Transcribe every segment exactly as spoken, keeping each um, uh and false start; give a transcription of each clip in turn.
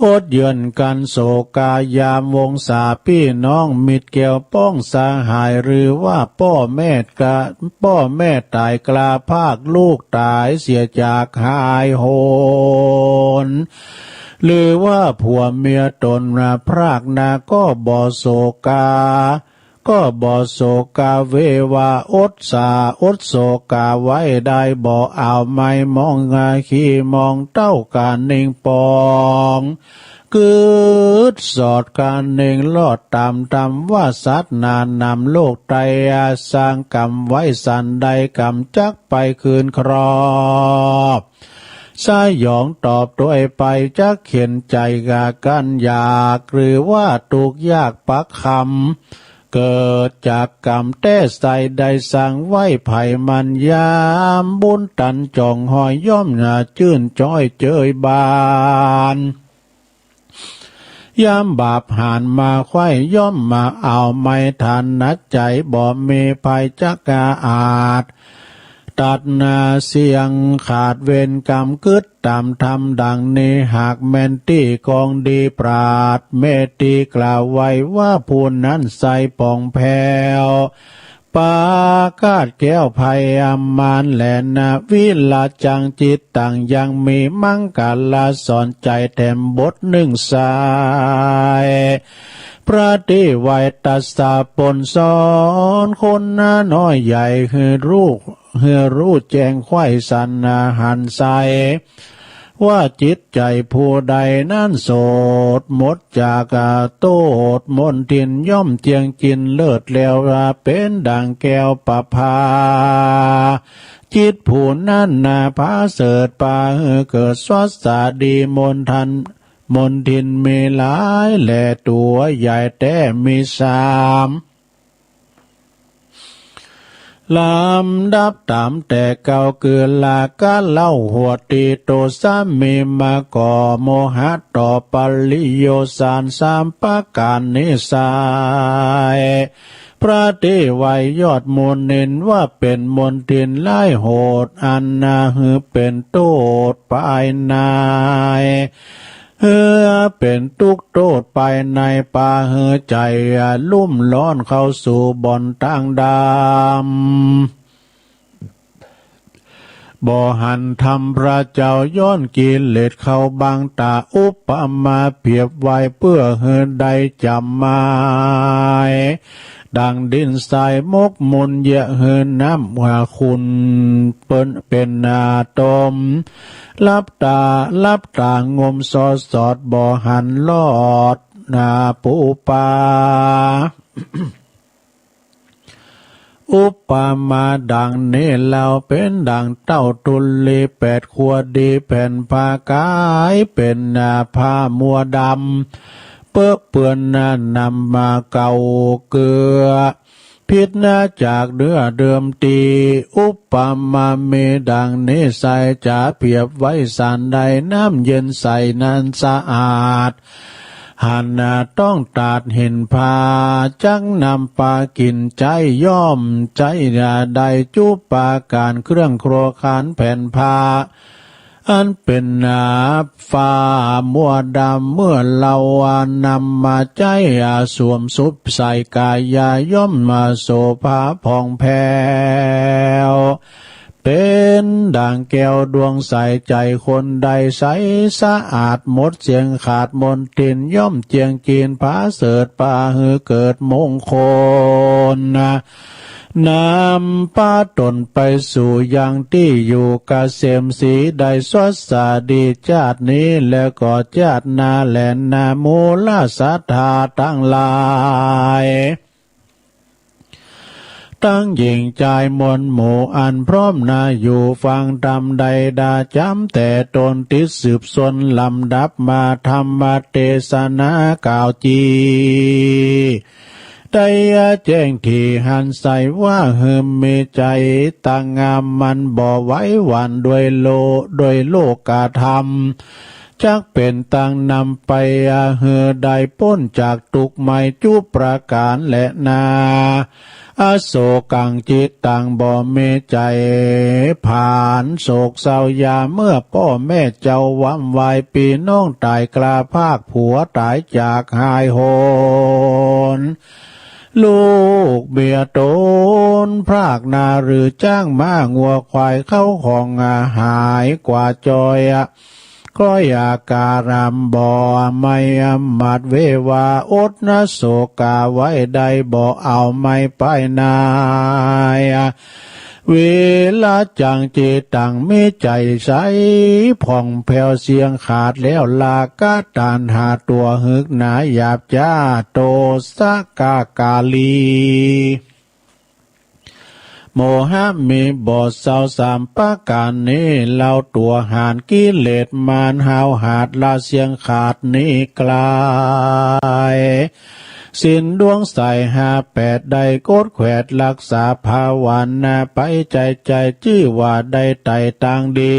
อดเยือนกันโศกายามวงศาพี่น้องมิตรแก้วป้องสหาย หรือว่าป้อแม่กะป้อแม่ต๋ายกล้าพรากลูกต๋ายเสียจากหายโหน หรือว่าผัวเมียต๋นพรากนาก็บ่โศกา ก็บ่โศกาเววาอดสาอดโศกาไว้ได้ บ่เอาไม้มองงาขี้มองเต้ากานิ่งปอง กึดสอดกานิ่งรอดต๋ามธรรมว่าสัตว์หนานำโลกไตอาสร้างกรรมไว้สันใดกรรมจักไปคืนครอบ สยองตอบโดยไปจักเข็ญใจ๋กากั้นอยาก หรือว่าทุกข์ยากปักคำ เกิดจากกรรมแต๊ใสได้สร้างไว้ไผมันยามบุญตันจ่องหอยย่อมหนาจื้นจ้อยเจยบาน ยามบาปหานมาไขว้ย่อมมาเอาไม้ฐานะใจ๋บ่มีไผจักอาจ ตัดนาเสียงขาดเวรกรรมกึดต๋ามธรรมดังนี้ หากแม่นตี้กองดีปราดเมตตี้กล่าวไว้ว่าผู้นั้นใสป่องแผ้ว ปากาศแก้วไพอามานแลนา วิลาจังจิตตังยังมีมังกาลาสอนใจ๋แถมบทหนึ่งสาย พระตี้ไหว้ตรัสสอนสอนคนน้อยใหญ่หื้อรู้ หื้อรู้แจ้งไขว้สันหันใส ว่าจิตใจ๋ผู้ใดนั้นโสดหมดจากโทษมนทินย่อมเจียงกินเลิศแล้วเป๋นดั่งแก้วประภา จิตผู้นั้นนาผาเสริฐปาหื้อเกิดสวัสดีมนทัน มนทินมีหลายแลตัวใหญ่แต๊มีสาม ลำดับต๋ามแต่เก่าคือราคะเล่าหัวตี้โตสะมีมาก่อโมหะต่อปริโยชน์สามประก๋านนี้ไซร้ พระตี้ไหว้ยอดมนทินว่าเป๋นมนทินร้ายโหดอันนาหื้อเป๋นโทษภายใน หื้อเป๋นตุ๊กข์โทษภายในปาหื้อใจ๋ลุ่มร้อนเข้าสู่บ่อนตางดำ บ่หันธรรมพระเจ้าย้อนกิเลสเข้าบังต๋าอุปมาเปรียบไว้เปื้อหื้อได้จ๋ำหมาย ดั่งดินทรายมกมูลเยียะหื้อน้ำว่าขุ่นเปิ้นเป๋นนาตม หลับต๋า หลับต๋างมสอดสอดบ่หันรอดนาปูปา อุปมาดั่งนี้เล่าเป๋นดั่งเต้าธุลีแปดขัวดีแผ่นผ้ากายเป๋นนาผ้ามัวดำ เปื้อเปื้อนนำมาเก่าเกลือ ผิดนาจากเนื้อเดิมตี้ อุปมามีดั่งนี้ไซร้ จะเปรียบไว้สันใด น้ำเย็นใสนั้นสะอาด หันต้องตาดเห็นผ้า จักนำปากิ๋นใจ๊ย่อมใจ๊ได้จุปาก๋านเครื่องครัวคานแผ่นผ้า อันเป๋นนาผ้ามัวดำเมื่อเฮานำมาใจ๊สวมสุบใส่กายาย่อมมาโสภาผ่องแผ้ว เป๋นดั่งแก้วดวงใสใจ๋คนใดใสสะอาดหมดเสี้ยงขาดมลทินย่อมเจียงกิ๋นผาเสริฐปาหื้อเกิดมงคล นำปาต๋นไปสู่ยังตี้อยู่เกษมศรีได้สวัสดีจาตินี้แล้วก็จาติหน้าแลนา หมู่ราชสัตถาตังหลาย ตังหญิงจายมวลหมู่อันพร้อมนาอยู่ฟังธรรมได้ดาจ๋ำแต่ต๋นติดสืบส่วนลำดับมาธรรมเตสนากล่าวจี ได้แจ้งตี้หันใสว่าหื้อมีใจ๋ตังงามมันบ่ไหวหวั่นด้วยโล ด้วยโลกธรรม จักเป๋นตางนำไปอาหื้อได้ป๊นจากตุ๊กข์ไหม้จุประก๋านแลนา อโศกังจิตตัง บ่มีใจ๋ผานโศกเศร้า ยามเมื่อป้อแม่เจ้าหว่ำไหว ปี้น้องต๋ายกล้าพราก ผัวต๋ายจากหายโหน ลูกเมียต๋นพรากนา หรือจ๊างม้างัวควาย เข้าของหายกว่าจ้อย ก็อย่าการำบ่ ไม่อำมัดเววา อดนะโศกาไว้ได้ บ่เอาไม่ไปนาย เวลาจังจิตตัง มีใจ๋ใสผ่องแผ้ว เสี้ยงขาดแล้วราคะ ตัณหาตั๋วหึกหนา หยาบจ๊า โตสะกะกาลี โมหะมีบ่เศร้า สามประก๋านนี้ เล่าตั๋วหานกิเลสมารห้าวหาด ละเสี้ยงขาดนี้ไกล ศีลดวงใสห้าแปด ได้กดแขวดรักษา ภาวนาไปใจ๋ใจ๋ จื้อว่าได้ไต่ตางดี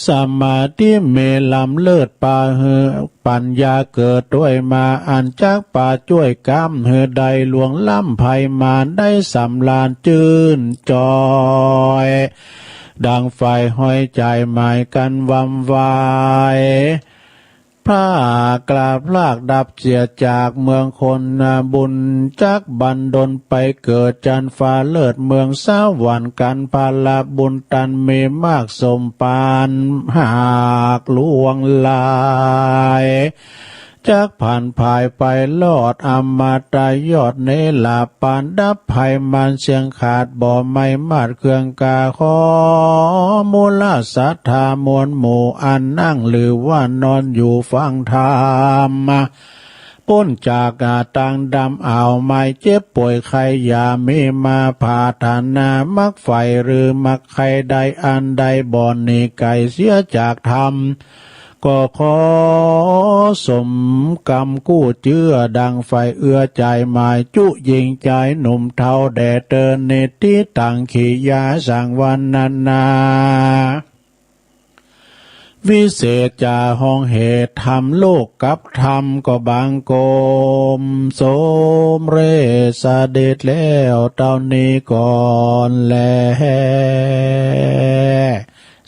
สมาธิมีล้ำเลิศ ปาหื้อปัญญาเกิดด้วยมา อันจักปาจ้วยกำหื้อได้ล่วงล้ำภัยมาร ได้สำราญจื้นจอย ดังไฟห้อยจ๋ายหมายกั๋นหว่ำไหว พรากกล้าพรากดับเสียจากเมืองคนบุญ จักบันดลไปเกิดจั้นฟ้าเลิศ เมืองสวรรค์กั๋น พละบุญตันมีมากสมปาน หากล่วงหลาย จักผันผายไปรอดอมตะยอด เนรปานดับภัยมาร เสี้ยงขาดบ่ไหม้มาดเครื่องกา ขอมูลศรัทธามวลหมู่ อันนั่งหรือว่านอนอยู่ฟังธรรม ป๊นจากอาตางดำ เอาไม้เจ็บป่วยไข้ อย่ามีมาผาดถานา มักใฝ่หรือมักใค่ได้อันใด บ่หนีไกลเสียจากธรรม ก็ขอสมกำกู้เจื้อ ดังไฟเอื้อจ๋ายหมายจุ หญิงจายหนุ่มเฒ่าแด่เติน นิทธิตัง ขียาสังวรรณนา วิเศษจาห้องเหตุธรรม โลกกับธรรมก็บังคม สมเร็จเสด็จแล้วเต้านี้ก่อนแล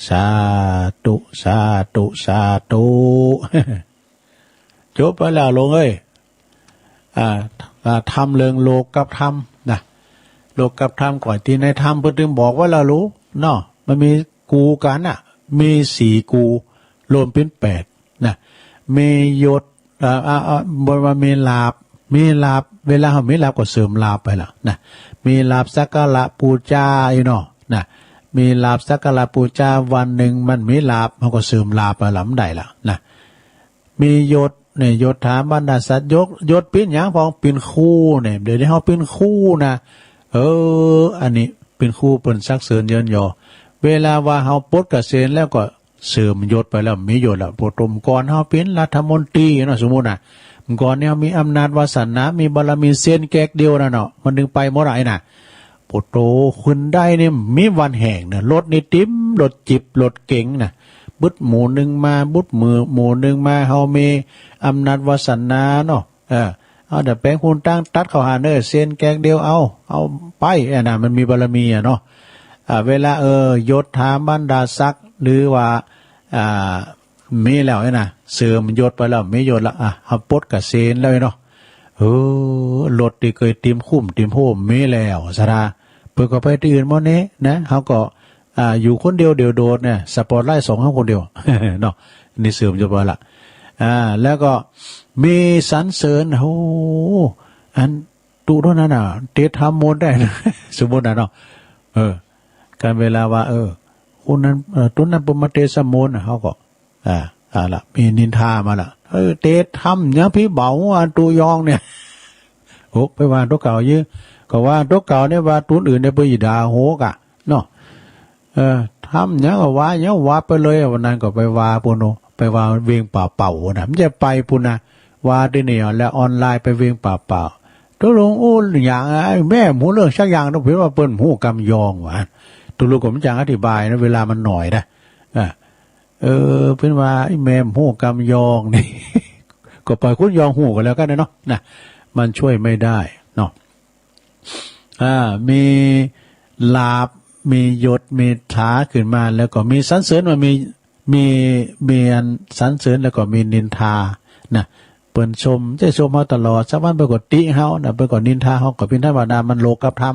สาธุ สาธุ สาธุ จบไปแล้วลุงเอ้ย อ่า อ่า ธรรมเรื่องโลกกับธรรมนะ โลกกับธรรมก่อน ตี้ในธรรมเปิ้นตึงบอกไว้แล้วลูกเนาะ มันมีกูกั๋นน่ะ มีสี่กู รวมเป๋นแปดนะ มียศ อ่า อ่า อ่า บ่ว่ามีลาภ มีลาภ เวลาเฮามีลาภก็เสริมลาภไปล่ะนะ มีลาภสักการะปูจาอยู่เนาะนะ มีลาภสักการะปูจา วันหนึ่งมันมีลาภ เฮาก็เสริมลาภไปล่ะ มันได้ล่ะนะ มียศเนี่ย ยศถาบรรดาศักดิ์ ยศ ยศเป๋นหยัง พองเป๋นครูเนี่ย เดี๋ยวนี้เฮาเป๋นครูนะ เออ อันนี้เป๋นครูเปิ้นสรรเสริญเยินยอ เวลาว่าเฮาปลดเกษียณแล้วก็เสริมยศไปแล้ว มียศแล้ว ปกครอง ก่อนเฮาเป๋นรัฐมนตรีเนาะ สมมุตินะ ก่อนเนี่ยมีอำนาจวาสนา มีบารมีเซ็นแก๊กเดียวนั่นเนาะ มันถึงไปบ่ได้นะ โอ้โต ขึ้นได้นี่มีวันแห่งนะ รถนี่เต็ม รถจิป รถเก๋งนะ บึดหมู่หนึ่งมา บึดหมู่ หมู่หนึ่งมา เฮามีอำนาจวาสนาเนาะ เออ เอาแต่แปลงหุ่นตั้งตัดเข้าหาเนอ เซ็นแก๊กเดียว เอา เอาไป อันนั้นมันมีบารมีอะเนาะ อ่า เวลา เออ ยศถาบรรดาศักดิ์ หรือว่า อ่า มีแล้วเนี่ยนะ เสริมยศไปแล้ว มียศแล้ว อ่ะ เฮาปลดเกษียณแล้วเนาะ เออ รถตี้เกยเต็มคุ้มเต็มโฮมมีแล้ว สะดา เปิ้นก็ไปตี้อื่นหมดนี่นะ เฮาก็ อ่า อยู่คนเดียวเดี่ยวโดดเนี่ย สปอตไลท์ส่องเฮาคนเดียว เนาะ นี่เสริมยศไปละ อ่า แล้วก็มีสรรเสริญ โอ้ อัน ตุ๊นั้นน่ะ เตรียมทำมนต์ได้นะ สมมุตินะเนาะ เออ การเวลาว่า เออ คนนั้น เออ ตุ๊นั้นเปิ้นมาเตรียมสวดมนต์น่ะ เฮาก็ อ่า เอาละ มีนินทามาละ เออ เตรียมทำหยังผีบ่าว อันตุ๊ยองเนี่ย โอ้ ไปว่าตุ๊เก่าเยอะ ก็ว่าตุ๊เก่าเนี่ย ว่าตุ๊อื่นเนี่ย เปิ้นอีด่าโหกะ เนาะ เออ ทำหยังก็ว่าหยัง ว่าไปเลย วันนั้นก็ไปว่าปู้นโน ไปว่าเวียงป่าเป่านะ มันจะไปปู้นนะ ว่าตี้นี่ แล้วออนไลน์ไปเวียงป่าเป่า ตุ๊ลุงอู้หยัง ไอ้แม่หมูเรื่องสักอย่าง ต้องเห็นว่าเปิ้นหมูกำยองหวา ตุ๊ลุงก็มันจังอธิบายนะ เวลามันหน่อยนะ อ่ะ เออ เปิ้นว่าไอ้แม่ฮู้กำยองนี่ ก็ปล่อยคุณยองฮู้ก็แล้วกันนะเนาะ นะ มันช่วยไม่ได้เนาะ อ่า มีลาภ มียศ มีถาขึ้นมา แล้วก็มีสรรเสริญ ว่ามี มี มีอันสรรเสริญ แล้วก็มีนินทา นะ เปิ้นชม จะชมเฮาตลอด สักวันเปิ้นก็ติเฮา นะ เปิ้นก็นินทาเฮา ก็เป็นธรรมดา มันโลกกับธรรม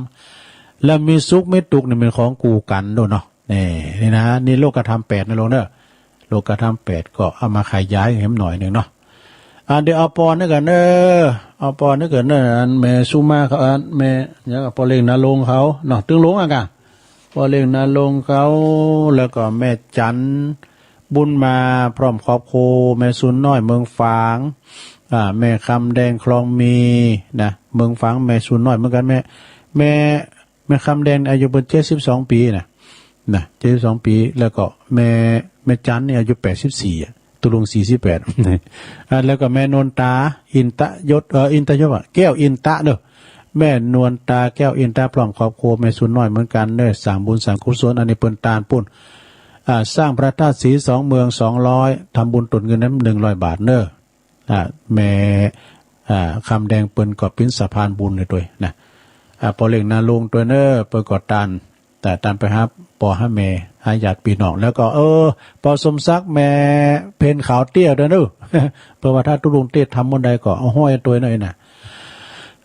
แล้วมีสุข มีทุกข์ นี่เป็นของคู่กันโดดเนาะ นี่ นี่นะ นี่โลกธรรมแปดนะลุงเนอะ โลกธรรมแปด ก็เอามาขยายให้มันหน่อยหนึ่งเนาะ อันเดี๋ยวเอาปอนนี่กันเนอะ เอาปอนนี่กันเนอะ อันแม่สุมาเขา อันแม่ หยังก็ พ่อเลี้ยงนาลงเขาเนาะ ตึงหลวงอะกะ พ่อเลี้ยงนาลงเขา แล้วก็แม่จันบุญมาพร้อมครอบครัว แม่สุนน้อยเมืองฝาง อ่า แม่คำแดงคลองมี นะ เมืองฝาง แม่สุนน้อยเหมือนกัน แม่ แม่ แม่คำแดงอายุเปิ้นเจ็ดสิบสองปีนะ นะ เจ็ดสิบสองปี แล้วก็แม่ แม่จันนี่อายุแปดสิบสี่อะ ตุลุงสี่สิบแปด อ่า แล้วก็แม่นวลตา อินตะยศ เอ่อ อินตะยศอะ แก้วอินตะเนอะ แม่นวลตา แก้วอินตะ พร้อมครอบครัว แม่สุนน้อยเหมือนกันเนอะ สร้างบุญสร้างกุศล อันนี้เปิ้นตานปุ้น อ่า สร้างพระธาตุศรีสองเมืองสองร้อย ทำบุญตนเงินนั้นหนึ่งร้อยบาทเนอะ อ่า แม่ อ่า คำแดงเปิ้นก็เป็นสะพานบุญให้ด้วยนะ อ่า พ่อเลี้ยงนาลงด้วยเนอะ เปิ้นก็ตาน แต่ตานไปหาป้อหาแม่ หาญาติพี่น้อง แล้วก็ เออ ป้อสมศักดิ์ แม่เพ็ญขาวเตี้ยด้วยเนอะ เปิ้นว่าถ้าตุ๊ลุงเตี้ยทำมื้อใดก็เอาห้อยตัวหน่อยนะ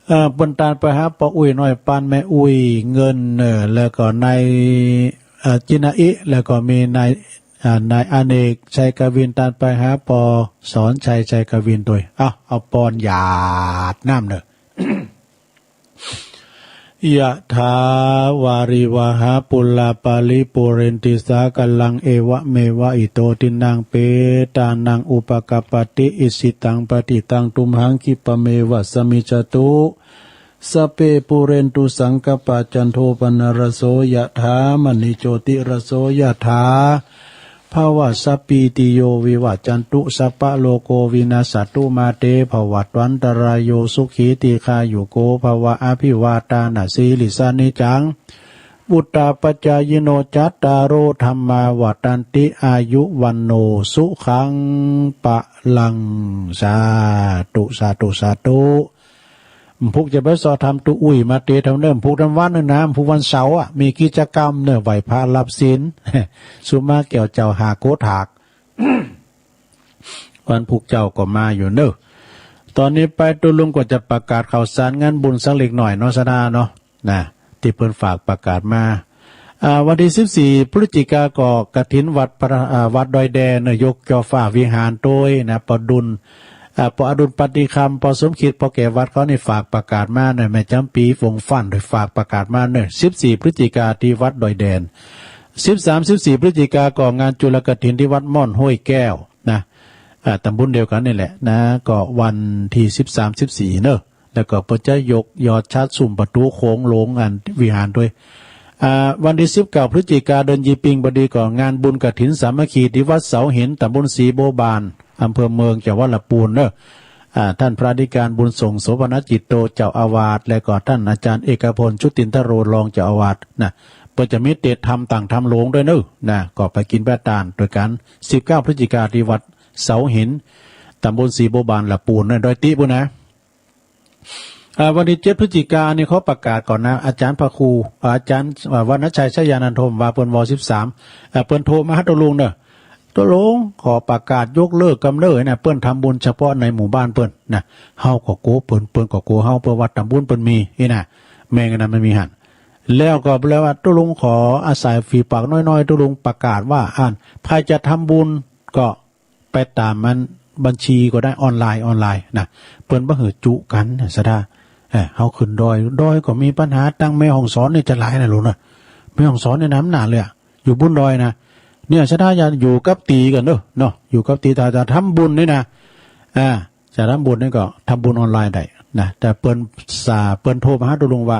เออ เปิ้นตานไปหาป้ออุ้ยน้อยปาน แม่อุ้ยเงินเนอะ แล้วก็นาย เอ่อ จินาอิ แล้วก็มีนาย อ่า นายอเนก ชัยกวิน ตานไปหาป้อสอนชัย ชัยกวินด้วย เอา เอาปอนหยาดน้ำเนอะ ยะถาวาริวหาปุราปาริปุเรนติสาคารัง เอวะเมวะอิโตทินังเปตานังอุปกัปปติ อิสิตังปฏิตังตุมหังคิปะเมวะสะมิจฉตุ สัพเพปุเรนตุสังกัปปา จันโทปนรสโส ยะถามณีโชติรสโส ยะถา ภวะสัพพีติโย วิวัชชันตุ สัพพะโรโควินัสสะตุ มาเตภวัตวันตรายโย สุขีทีฆายุโกภวะ อภิวาทานะสีลิสสะ นิจจัง วุฑฒาปะจายิโน จัตตาโรธัมมาวัฑฒันติ อายุวัณโณสุขังพะลัง สาธุ สาธุ สาธุ มันพุกจะไปซอทำตุอุ้ยมาเตทำเนิ่มพุกทำวันนึงนะมันพุกวันเสาร์อะมีกิจกรรมเนอะไหว้พระรับศีล สุมาแก้วเจ้าหาโกถาก วันพุกเจ้าก็มาอยู่เนอะ ตอนนี้ไปตุลุงก็จะประกาศข่าวสารงานบุญสักเล็กหน่อยเนาะสดาเนาะ นะ ที่เปิ้นฝากประกาศมา อ่า วันที่สิบสี่พฤศจิกาก็กฐินวัดพระ อ่า วัดดอยแดงเนอะ ยกจอฟ้าวิหารโตยนะ ปอดุล อ่า ปออดุลปฏิคำ ปอสมคิด ปอแก่วัดเขานี่ฝากประกาศมาเนอะ แม่จำปีฝงฟั่นโดยฝากประกาศมาเนอะ สิบสี่พฤศจิกาที่วัดดอยแดง สิบสาม สิบสี่พฤศจิกาก็งานจุลกฐินที่วัดม่อนห้วยแก้วนะ อ่า ตำบลเดียวกันนี่แหละนะ ก็วันที่สิบสาม สิบสี่เนอะ แล้วก็เปิ้นจะยกยอดฉัตรสุมประตูโขงหลวงอันวิหารด้วย อ่า วันที่สิบเก้าพฤศจิกาเดือนยี่ปิงพอดีก็งานบุญกฐินสามัคคีที่วัดเสาหิน ตำบลศรีบัวบาน อำเภอเมือง จังหวัดลำพูนเนอะ อ่า ท่านพระอธิการบุญส่ง โสภณจิตโต เจ้าอาวาส และก็ท่านอาจารย์เอกพล ชุตินทโร รองเจ้าอาวาสนะ เปิ้นจะมีเตรียมทำต่างธรรมหลวงด้วยเนอะนะ ก็ไปกินไปตานโดยกัน สิบเก้าพฤศจิกาที่วัดเสาหิน ตำบลศรีบัวบาน ลำพูนเนอะ ดอยติปู้นนะ อ่า วันที่เจ็ดพฤศจิกานี่ขอประกาศก่อนนะ อาจารย์พระครู อาจารย์ อ่า วรรณชัย ชยานันทม ว่าเปิ้นวอสิบสาม อ่า เปิ้นโทรมาหาตุลุงเนอะ ตุลุง ขอประกาศยกเลิกกำเนิดนะ เปิ้นทำบุญเฉพาะในหมู่บ้านเปิ้นนะ เฮาก็โกลัวเปิ้น เปิ้นก็โกลัวเฮา เปิ้นว่าตำบุญเปิ้นมี นี่นะ แม่งอันนั้นมันมีหั่น แล้วก็แปลว่าตุลุงขออาศัยฝีปากน้อยๆ ตุลุงประกาศว่า อัน ใผจะทำบุญก็ ไปตามมันบัญชีก็ได้ ออนไลน์ ออนไลน์นะ เปิ้นบ่หื้อจุกันนะ สะดา เออ เฮาขึ้นดอย ดอยก็มีปัญหา ตั้งแม่ฮ่องสอนนี่จะหลายนะลุงนะ แม่ฮ่องสอนนี่หนำหนาเลยอะ อยู่บนดอยนะ เนี่ย สะดาอย่าอยู่กับตี้กันเด้อเนาะ อยู่กับตี้ ถ้าจะทำบุญนี่นะ อ่า จะทำบุญนี่ก็ทำบุญออนไลน์ได้นะ แต่เปิ้นสา เปิ้นโทรมาหาตุลุงว่า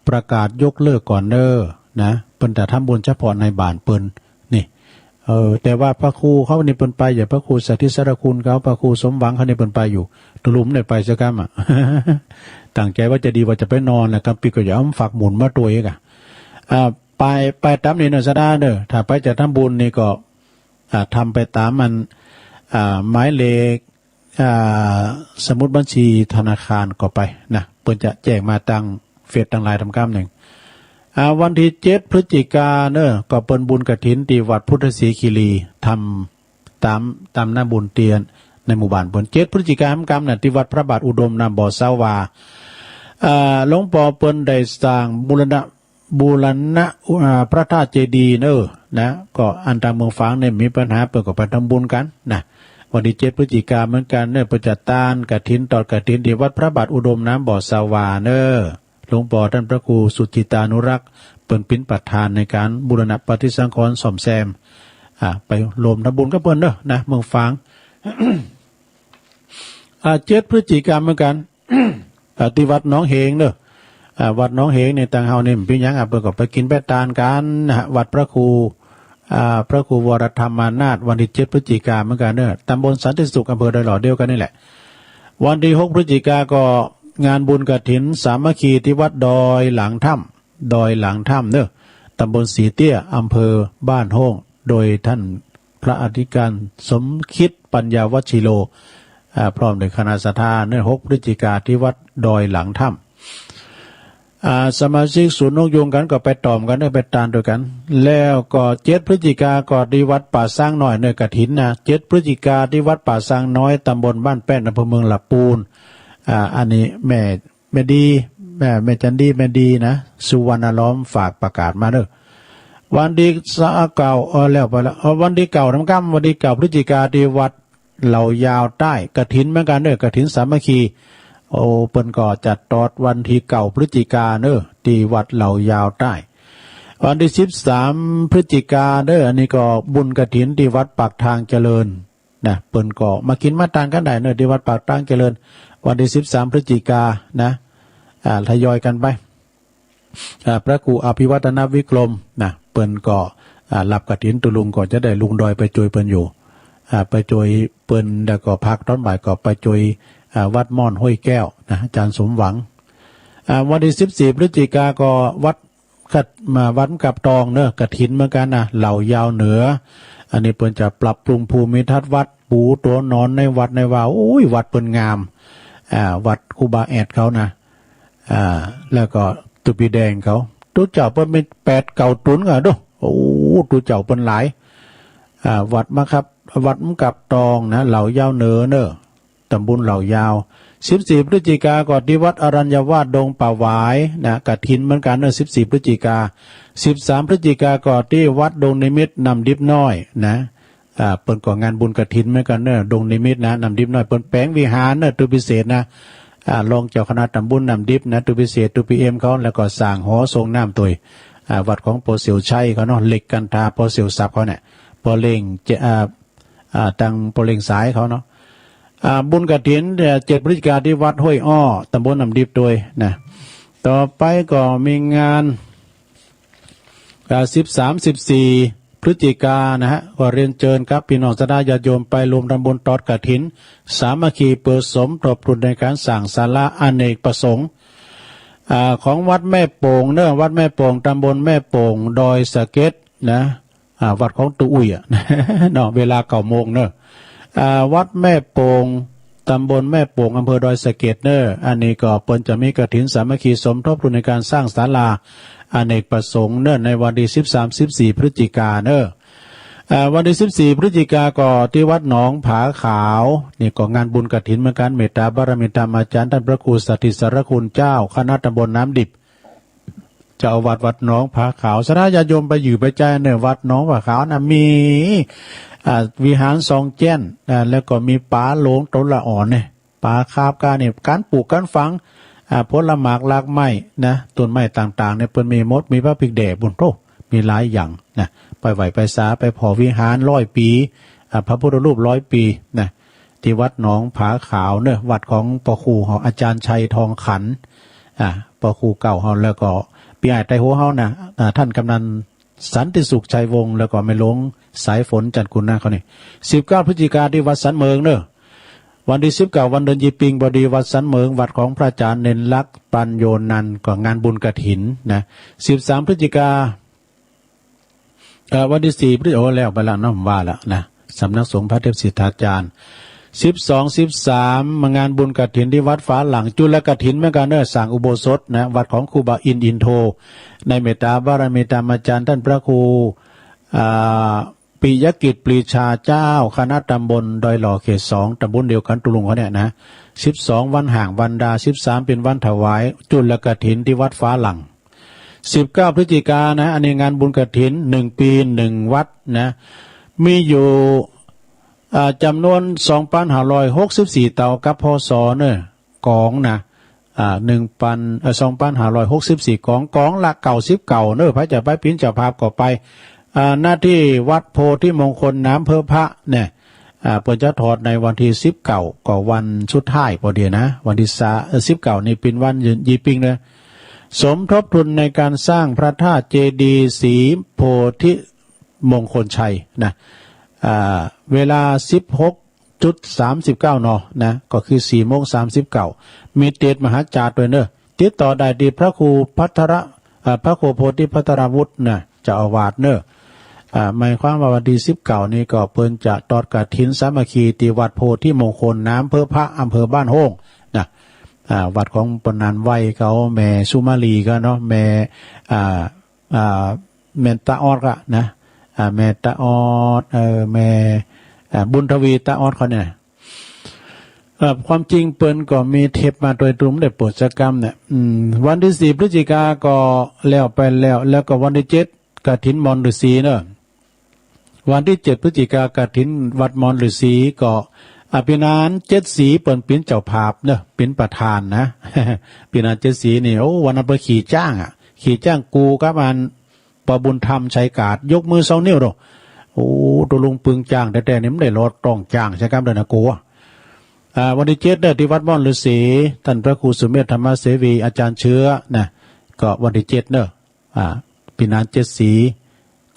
ประกาศยกเลิกก่อนเด้อนะ เปิ้นจะทำบุญเฉพาะในบ้านเปิ้น นี่ เออ แต่ว่าพระครูเขานี่เปิ้นไปอยู่ พระครูสถิตสารคุณเขา พระครูสมหวังเขานี่เปิ้นไปอยู่ ตุลุงบ่ได้ไปสักกำอะ ตั้งใจว่าจะดีว่าจะไปนอนแหละ กำปิ๊กก็อย่าเอาฝักหมุนมาตวยอีกอะ อ่า ไป ไปตามนี้เนอะ สะดาเนอะ ถ้าไปจะทำบุญนี่ก็ อ่า ทำไปตามอัน อ่า หมายเลข อ่า สมุดบัญชีธนาคารก็ไปนะ เปิ้นจะแจ้งมาตางเฟซตางไลน์ตางกำหนึ่ง อ่า วันตี้เจ็ดพฤศจิกาเนอะ ก็เปิ้นบุญกฐินตี้วัดพุทธศรีคีรี ทำต๋าม ต๋ามหน้าบุญเตียนในหมู่บ้านเปิ้น เจ็ดพฤศจิกาเหมือนกำนะ ตี้วัดพระบาทอุดมน้ำบ่อเซาหว่า อ่า หลวงปอเปิ้นได้สร้างบูรณะ บูรณะ อ่า พระธาตุเจดีย์เนอะนะ ก็อันตางเมืองฝางเนี่ยมีปัญหา เปิ้นก็ไปทำบุญกั๋นนะ วันตี้เจ็ดพฤศจิกาเหมือนกั๋นเนอะ เปิ้นจะตานกฐิน ตอดกฐินตี้วัดพระบาทอุดมน้ำบ่อเซาหว่าเนอะ หลวงปอต้านพระครูสุจิตานุรักษ์ เปิ้นเป๋นประธานในก๋านบูรณะปฏิสังขรณ์ซ่อมแซม อ่า ไปร่วมทำบุญกับเปิ้นเนอะนะ เมืองฝาง อ่า เจ็ดพฤศจิกาเหมือนกั๋น อ่า ตี้วัดหนองเหงเนอะ อ่า วัดหนองเหงเนี่ยตางเฮาเนี่ยเป๋นหยัง อ่า เปิ้นก็ไปกิ๋นไปตานกั๋นนะฮะ วัดพระครู อ่า พระครูวรธรรมานาถ วันตี้เจ็ดพฤศจิกาเหมือนกั๋นเนอะ ตำบลสันติสุข อำเภอดอยหล่อเดียวกั๋นนี่แหละ วันตี้หกพฤศจิกาก็งานบุญกฐินสามัคคีตี้วัดดอยหลังถ้ำ ดอยหลังถ้ำเนอะ ตำบลสีเตี้ย อำเภอบ้านโฮ่ง โดยต้านพระอธิการสมคิดปัญญาวัชชีโร อ่า พร้อมด้วยคณะศรัทธาเนอะ หกพฤศจิกาตี้วัดดอยหลังถ้ำ อ่า สมาชิกศูนย์นกยูงกั๋นก็ไปต่อมกั๋นเนอะ ไปตานตวยกั๋น แล้วก็เจ็ดพฤศจิกาก็ตี้วัดป่าช้างน้อยเนอะ กฐินนะ เจ็ดพฤศจิกาตี้วัดป่าช้างน้อย ตำบลบ้านแป้น อำเภอเมืองลำปูน อ่า อันนี้แม่ แม่ดี แม่ แม่จันดี แม่ดีนะ สุวรรณล้อมฝากประกาศมาเนอะ วันตี้เก้า เออ แล้วไปแล้ว เออ วันตี้เก้าเหมือนกั๋น วันตี้เก้าพฤศจิกาตี้วัดเหล่ายาวใต้ กฐินเหมือนกั๋นเนอะ กฐินสามัคคี โอ้ เปิ้นก็จัดตอดวันตี้เก้าพฤศจิกาเนอะ ตี้วัดเหล่ายาวใต้ วันตี้สิบสามพฤศจิกาเนอะ อันนี้ก็บุญกฐินตี้วัดปากทางเจริญ นะ เปิ้นก็มากิ๋นมาตานกั๋นได้เนอะ ตี้วัดปากทางเจริญ วันตี้สิบสามพฤศจิกานะ อ่า ทยอยกั๋นไป อ่า พระครูอภิวัฒนวิกรมนะ เปิ้นก็ อ่า ฮับกฐิน ตุ๊ลุงก็จะได้ลงดอยไปจ้วยเปิ้นอยู่ อ่า ไปจ้วยเปิ้น แล้วก็พักต๋อนบ่ายก็ไปจ้วย อ่า วัดม่อนห้วยแก้วนะ อาจารย์สมหวัง อ่า วันตี้สิบสี่พฤศจิกาก็วัด กัดมาวัดกับตองเนอะ กฐินเหมือนกั๋นนะ เหล่ายาวเหนือ อันนี้เปิ้นจะปรับปรุงภูมิทัศน์วัด ปูตัวนอนในวัดในวา โอ้ย วัดเปิ้นงาม อ่า วัดครูบาแอดเขานะ อ่า แล้วก็ตุ๊ปีแดงเขา ตุ๊เจ้าเปิ้นมีแปดเก้าตุ๊นก่ะดู โอ้ ตุ๊เจ้าเปิ้นหลาย อ่า วัดมาครับ วัดมะกับตองนะ เหล่ายาวเหนือเนอะ ตำบลเหล่ายาว สิบสี่พฤศจิกาก็ตี้วัดอรัญญวาสดงป่าหวายนะ กฐินเหมือนกั๋นเนอะ สิบสี่พฤศจิกา สิบสามพฤศจิกาก็ตี้วัดดงนิมิตรน้ำดิบน้อยนะ อ่า เปิ้นก็งานบุญกฐินเหมือนกั๋นเนอะ ดงนิมิตรนะ น้ำดิบน้อย เปิ้นแป๋งวิหารเนอะ ตุ๊พิเศษนะ อ่า รองเจ้าคณะตำบลน้ำดิบนะ ตุ๊พิเศษ ตุ๊พีเอ็มเขา แล้วก็สร้างหอส่งน้ำตวย อ่า วัดของปอเสี่ยวชัยเขาเนาะ เหล็กกันทาปอเสี่ยวสับเขาเนี่ย ปอเล่งเจ อ่า อ่า ตางปอเล่งสายเขาเนาะ อ่า บุญกฐิน เอ่อ เจ็ดพฤศจิกาตี้วัดห้วยอ้อ ตำบลน้ำดิบตวยนะ ต่อไปก็มีงาน อ่า สิบสาม สิบสี่พฤศจิกานะฮะ ก็เรียนเจิญครับ ปี้น้องศรัทธาญาติโยมไปร่วมทำบุญตอดกฐิน สามัคคีเปื้อสมทบทุนในก๋านสร้างศาลาอเนกประสงค์ อ่า ของวัดแม่โป่งเนอะ วัดแม่โป่ง ตำบลแม่โป่ง ดอยสะเก็ดนะ อ่า วัดของตุ๊อุ้ยอะ เนาะ เวลาเก้าโมงเนอะ อ่า วัดแม่โป่ง ตำบลแม่โป่ง อำเภอดอยสะเก็ดเนอะ อันนี้ก็เปิ้นจะมีกฐินสามัคคีสมทบทุนในก๋านสร้างศาลาอเนกประสงค์เนอะ ในวันตี้สิบสาม สิบสี่พฤศจิกาเนอะ อ่า วันตี้สิบสี่พฤศจิกาก็ตี้วัดหนองผาขาว นี่ก็งานบุญกฐินเหมือนกั๋น เมตตาบารมีธรรมอาจารย์ต้านพระครูสถิตสารคุณเจ้าคณะตำบลน้ำดิบ เจ้าอาวาสวัดหนองผาขาว ศรัทธาญาติโยมไปอยู่ไปจ่ายเนอะ วัดหนองผาขาวนะ มี อ่า วิหารสองแจ้น อ่า แล้วก็มีป๋าหลวงตนละอ่อนเนี่ย ป๋าคาบกาเนี่ย ก๋านปลูกก๋านฝัง อ่า ผลหมากรากไม้นะ ต้นไม้ต่างๆ เนี่ย เปิ้นมีหมด มีพระปิกแด่บุญโธ่ มีหลายอย่างนะ ไปไหว้ไปสา ไปผ่อวิหารร้อยปี อ่า พระพุทธรูปร้อยปีนะ ตี้วัดหนองผาขาวเนอะ วัดของปอครูเฮา อาจารย์ชัยทองขัน อ่า ปอครูเก่าเฮา แล้วก็ปี้อ้ายไต้หัวเฮานะ อ่า ต้านกำนันสันติสุขชัยวงศ์ แล้วก็แม่หลวงสายฝนจันทร์กุณนะเขานี่ สิบเก้าพฤศจิกาตี้วัดสันเหมิงเนอะ วันตี้สิบเก้าวันเดือนยี่ปิงพอดี วัดสันเหมิง วัดของพระอาจารย์เณรลักษณ์ปัญโญนันท์ ก็งานบุญกฐินนะ สิบสามพฤศจิกา เอ่อวันที่สี่พฤศจิกายน โอ้ แล้วไปละเนาะ ว่าละนะ สำนักสงฆ์พระเทพสิทธาจารย์ สิบสอง สิบสาม มางานบุญกฐินที่วัดฝาหลัง จุลกฐินเหมือนกันเนอะ สร้างอุโบสถนะ วัดของครูบาอินทร์ อินโท ในเมตตาบารมีตามอาจารย์ท่านพระครู อ่า ปิยกิจปรีชาเจ้าคณะตำบลดอยหล่อเขตสอง ตำบลเดียวกันตุลุงเขาเนี่ยนะ สิบสอง วันห่างวันดา สิบสาม เป็นวันถวายจุลกฐินที่วัดฝาหลัง สิบเก้า พฤศจิกายนนะ อันนี้งานบุญกฐิน หนึ่ง ปี หนึ่ง วัดนะ มีอยู่ อ่า จำนวน สองพันห้าร้อยหกสิบสี่ เต๋ากับ พ.ศ. เนอะ กองนะ อ่า หนึ่งพัน เอ่อ สองพันห้าร้อยหกสิบสี่ กอง กองละ เก้าสิบเก้า เนอะ ใผจะไปเป๋นเจ้าภาพก็ไป อ่า ณ ที่วัดโพธิมงคล น้ำเพิ่มพระเนี่ย อ่า เปิ้นจะถอดในวันที่ สิบเก้า ก็วันสุดท้ายพอดีนะ วันที่สาม เอ่อ สิบเก้า นี่เป๋นวันยี่ปิ้งเนอะ สมทบทุนในการสร้างพระธาตุเจดีย์ศรีโพธิมงคลชัยนะ อ่า เวลา สิบหกจุดสามสิบเก้า น นะ ก็คือ สี่ โมง สามสิบเก้า มีเตสน์มหาจาตุด้วยเนอะ ติดต่อได้ที่พระครูภัทร อ่า พระครูโพธิภัทรวุฒินะ เจ้าอาวาสเนอะ อ่า หมายความว่าวันที่ สิบเก้า นี้ก็เปิ้นจะทอดกฐินสามัคคีที่วัดโพธิมงคล น้ำเพิ่มพระ อำเภอบ้านโฮ่งนะ อ่า วัดของปนานไว้เขา แม่สุมาลีก็เนาะ แม่ อ่า อ่า แม่ตาออดก็นะ อ่า แม่ตาออด เออ แม่ อ่า บุญทวีตาออดเขาเนี่ย เอ่อ ความจริงเปิ้นก็มีเทปมาโดยตรง ได้โปรดสักกำเนี่ย อืม วันที่ สี่ พฤศจิกาก็แล้วไปแล้ว แล้วก็วันที่ เจ็ด กฐินมอนฤๅษีเนอะ วันที่ เจ็ด พฤศจิกา กฐินวัดมอนฤๅษีก็ อ่ะ ปี๋นานเจ็ดสีเปิ้นเป๋นเจ้าภาพเนอะ เป๋นประธานนะ ปี๋นานเจ็ดสีนี่ โอ้ วันนั้นเปิ้นขี่จ๊างอะ ขี่จ๊างกูกับอัน ป้อบุญธรรม ชัยกาด ยกมือสองนิ้วโด โอ้ ตุลุงปึงจ๊างแต๊ๆ นี่มันได้ลอดต้องจ๊างใช่กำเด้อนะกู อ่า วันที่ เจ็ด เด้อ ที่วัดม่อนฤๅษี ต้านพระครูสุเมธธรรมเสวี อาจารย์เชื้อนะ ก็วันที่ เจ็ด เนอะ อ่า ปี๋นานเจ็ดสี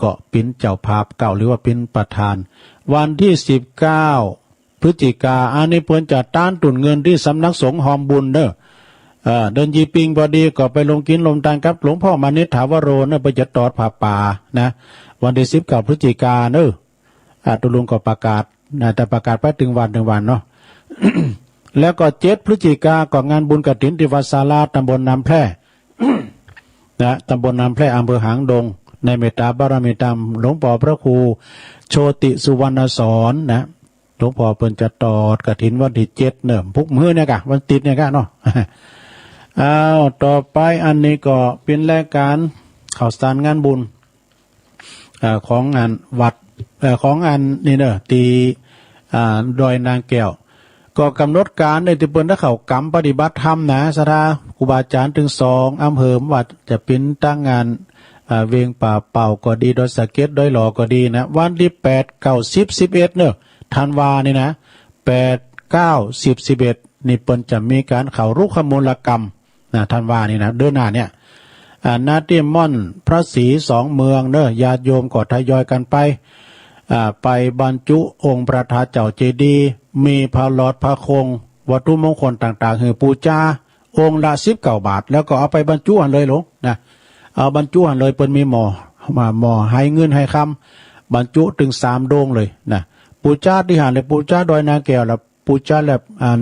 ก็เป๋นเจ้าภาพเก่า หรือว่าเป๋นประธาน วันที่ สิบเก้า พฤศจิกา อันนี้เปิ้นจะตานตุนเงินตี้สำนักสงฆ์ฮอมบุญเนอะ เอ่อ เดือนยี่ปิ้งพอดีก็ไปลงกินลงตานกับหลวงพ่อมานิษฐาวโรเนอะ เปิ้นจะตอดผ้าป่านะ วันที่ สิบเก้า พฤศจิกาเนอะ อ่า ตุลุงก็ประกาศนะ แต่ประกาศไปตึงวันตึงวันเนาะ แล้วก็ เจ็ด พฤศจิกาก็งานบุญกฐินตี้วัดศาลา ตำบลน้ำแพร่ นะ ตำบลน้ำแพร่ อำเภอหางดง ในเมตตาบารมีตามหลวงป้อพระครูโชติสุวรรณสอนนะ หลวงป้อเปิ้นจะตอดกฐินวันที่ เจ็ด เนอะ พุกมื้อเนี่ยกะ วันติดเนี่ยกะเนาะ อ้าว ต่อไปอันนี้ก็เป๋นรายการข่าวสารงานบุญ อ่า ของอันวัด เอ่อ ของอันนี่เนอะ ตี้ อ่า ดอยนางแก้ว ก็กำหนดการในตี้เปิ้นได้เข้ากรรมปฏิบัติธรรมนะ ศรัทธาครูบาอาจารย์ตึงสองอำเภอ ว่าจะเป๋นตังงาน อ่า เวียงป่าเป่าก็ดี ดอยสะเก็ด ดอยหล่อก็ดีนะ วันที่ แปด เก้า สิบ สิบเอ็ด เนอะ ธันวานี่นะ แปด เก้า สิบ สิบเอ็ด นี่เปิ้นจะมีการเข้ารุกขมูลกรรม นะ ธันวานี่นะ เดือนหน้าเนี่ย อ่า ณ ตี้ม่อนพระศรีสองเมืองเนอะ ญาติโยมก็ทยอยกันไป อ่า ไปบรรจุองค์พระธาตุเจ้าเจดีย์ มีพระหลอดพระคง วัตถุมงคลต่างๆ หื้อปู๋จา องค์ละ สิบเก้า บาท แล้วก็เอาไปบรรจุหั้นเลยหลวงนะ เอาบรรจุหั้นเลย เปิ้นมีหม้อ หม้อไหเงินไหคำ บรรจุตึงสามโด่งเลยนะ ปู๋จาตี้หั้นเลย ปู๋จาดอยนางแก้วละ ปู๋จาแบบอัน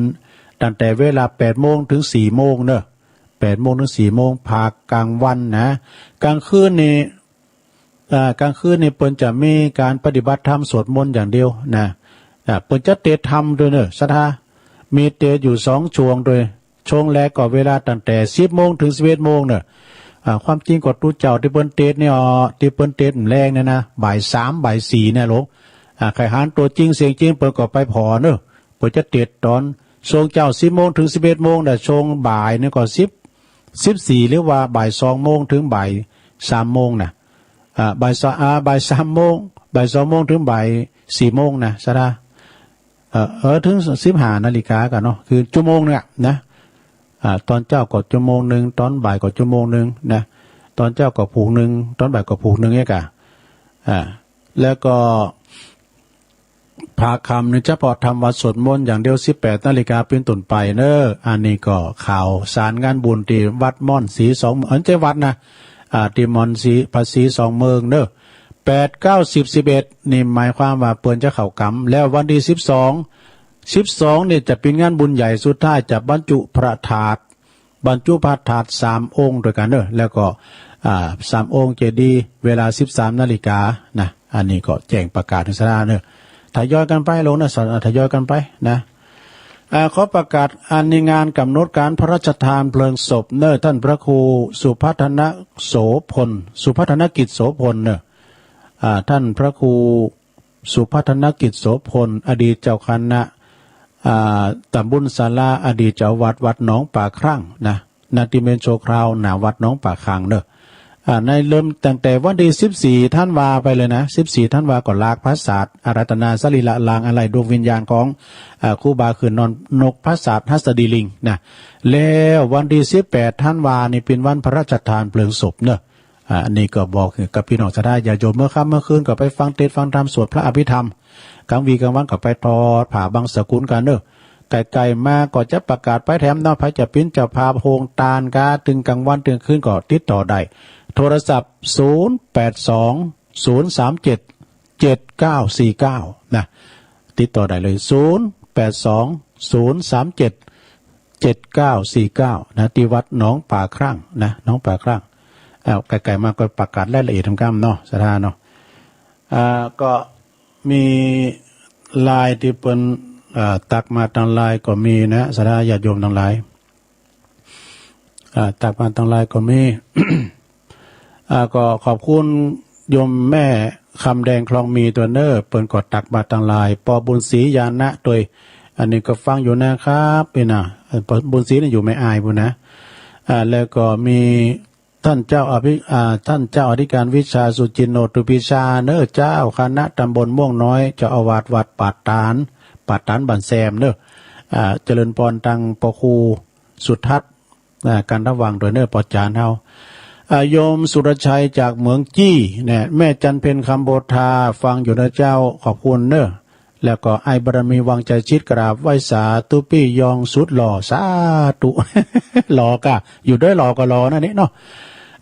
ตั้งแต่เวลา แปด โมงถึง สี่ โมงเนอะ แปด โมงถึง สี่ โมง ภาคกลางวันนะ กลางคืนนี่ อ่า กลางคืนนี่เปิ้นจะมีการปฏิบัติธรรมสวดมนต์อย่างเดียวนะ อ่า เปิ้นจะเตสน์ธรรมด้วยเนอะ ศรัทธา มีเตสน์อยู่สองช่วงด้วย ช่วงแรกก็เวลาตั้งแต่ สิบ โมงถึง สิบเอ็ด โมงเนอะ อ่า ความจริงก็ตุ๊เจ้าตี้เปิ้นเตสน์เนี่ย ตี้เปิ้นเตสน์แรงเนี่ยนะ บ่ายสาม บ่ายสี่ เนี่ยหลวง อ่า ใค่หันตั๋วจริงเสียงจริงเปิ้นก็ไปผ่อเนอะ เปิ้นจะเตสน์ต๋อนช่วงเจ๊า สิบ โมงถึง สิบเอ็ด โมงนะ ช่วงบ่ายนี่ก็ สิบ สิบสี่ หรือว่าบ่ายสองโมงถึงบ่ายสามโมงนะ อ่า บ่ายสอง อ่า บ่ายสามโมง บ่ายสองโมงถึงบ่ายสี่โมงนะ ศรัทธา เอ่อ เอ่อ ถึง สิบห้านาฬิกาก่อนเนาะ คือชั่วโมงเนี่ยนะ อ่า ต๋อนเจ๊าก็ชั่วโมงหนึ่ง ต๋อนบ่ายก็ชั่วโมงหนึ่งนะ ต๋อนเจ๊าก็ผูกหนึ่ง ต๋อนบ่ายก็ผูกหนึ่งเนี่ยก่ะ อ่า แล้วก็ ภาคค่ำนี่เฉพาะทำวัตรสวดมนต์อย่างเดียว สิบแปดนาฬิกาเป๋นต้นไปเนอะ อันนี้ก็ข่าวสารงานบุญตี้วัดม่อนศรีสอง อันใจ้วัดนะ อ่า ตี้ม่อนศรี พระศรีสองเมืองเนอะ แป ปด เก้า สิบ สิบเอ็ด นี่หมายความว่าเปิ้นจะเข้ากรรม แล้ววันที่สิบสอง สิบสอง นี่จะเป็นงานบุญใหญ่สุดท้าย จะบรรจุพระธาตุ บรรจุพระธาตุสามองค์ด้วยกันเนอะ แล้วก็ อ่า สามองค์เจดีย์ เวลา สิบสาม นาฬิกานะ อันนี้ก็แจ้งประกาศให้ศรัทธาเนอะ ทยอยกันไปลงนะ ศรัทธา ทยอยกันไปนะ อ่า ขอประกาศอันในงานกำหนดการพระราชทานเพลิงศพเนอะ ท่านพระครูสุพัฒนโสพล สุพัฒนกิจโสพลเนอะ อ่า ท่านพระครูสุพัฒนกิจโสพล อดีตเจ้าคณะ อ่า ตำบลศาลา อดีตเจ้าวัดวัดหนองป่าครั่งนะ นาติเมนชั่วคราว หน้าวัดหนองป่าครั่งเนอะ อ่า ในเริ่มตั้งแต่วันที่สิบสี่ธันวาไปเลยนะ สิบสี่ธันวาก็ลากพระสาดอาราธนาสรีระลางอาลัยดวงวิญญาณของ อ่า ครูบาขึ้นนอนนกพระสาดหัสดีลิงนะ แล้ววันที่สิบแปดธันวานี่เป็นวันพระราชทานเพลิงศพเนอะ อ่า อันนี้ก็บอกกับพี่น้องศรัทธาญาติโยม เมื่อค่ำเมื่อคืนก็ไปฟังเทศน์ฟังธรรมสวดพระอภิธรรม กลางวีกลางวันก็ไปทอดผ้าบังสกุลกันเนอะ ใกล้ๆมาก็จะประกาศไปแถมเนาะ ไผจะเป็นเจ้าภาพโฮงตานกาตึงกลางวันตึงคืนก็ติดต่อได้ โทรศัพท์ ศูนย์แปดสอง ศูนย์สามเจ็ด เจ็ดเก้าสี่เก้า นะ ติดต่อได้เลย ศูนย์แปดสอง ศูนย์สามเจ็ด เจ็ดเก้าสี่เก้า นะ ที่วัดหนองป่าครั่งนะ หนองป่าครั่ง อ้าว ใกล้ๆมาก็ประกาศรายละเอียดทำกำเนาะ ศรัทธาเนาะ อ่า ก็มีไลน์ที่เปิ้น อ่า ตักมาทางไลน์ก็มีนะ ศรัทธาญาติโยมทั้งหลาย อ่า ตักมาทางไลน์ก็มี อ่า ก็ขอบคุณโยมแม่คำแดงคลองมีตัวเนอ เปิ้นก็ตักมาทางไลน์ ปอบุญศรีญาณะโดย อันนี้ก็ฟังอยู่นะครับ นี่นะ เอ่อ ปอบุญศรีนี่อยู่แม่อายพู้นนะ อ่า แล้วก็มีท่านเจ้าอภิ อ่า ท่านเจ้าอธิการวิชาสุจินโนตุปิชาเนอ เจ้าคณะตำบลม่วงน้อย เจ้าอาวาสวัดป่าตาน ป่าตานบ้านแซมเนอ อ่า เจริญพรตังปอครูสุทัศน์ อ่า กันระวังโดยเนอปอจานเฮา อ่า โยมสุรชัยจากเหมืองจี้เนี่ย แม่จันเพ็ญคำโพธาฟังอยู่นะเจ้า ขอบคุณเนอ แล้วก็ไอ้บารมีวังใจชิดกราบไหว้สาธุปี้ยองสุดหล่อ สาธุ หล่อกะ อยู่ด้วยหล่อก็หล่อนั่นนี่เนาะ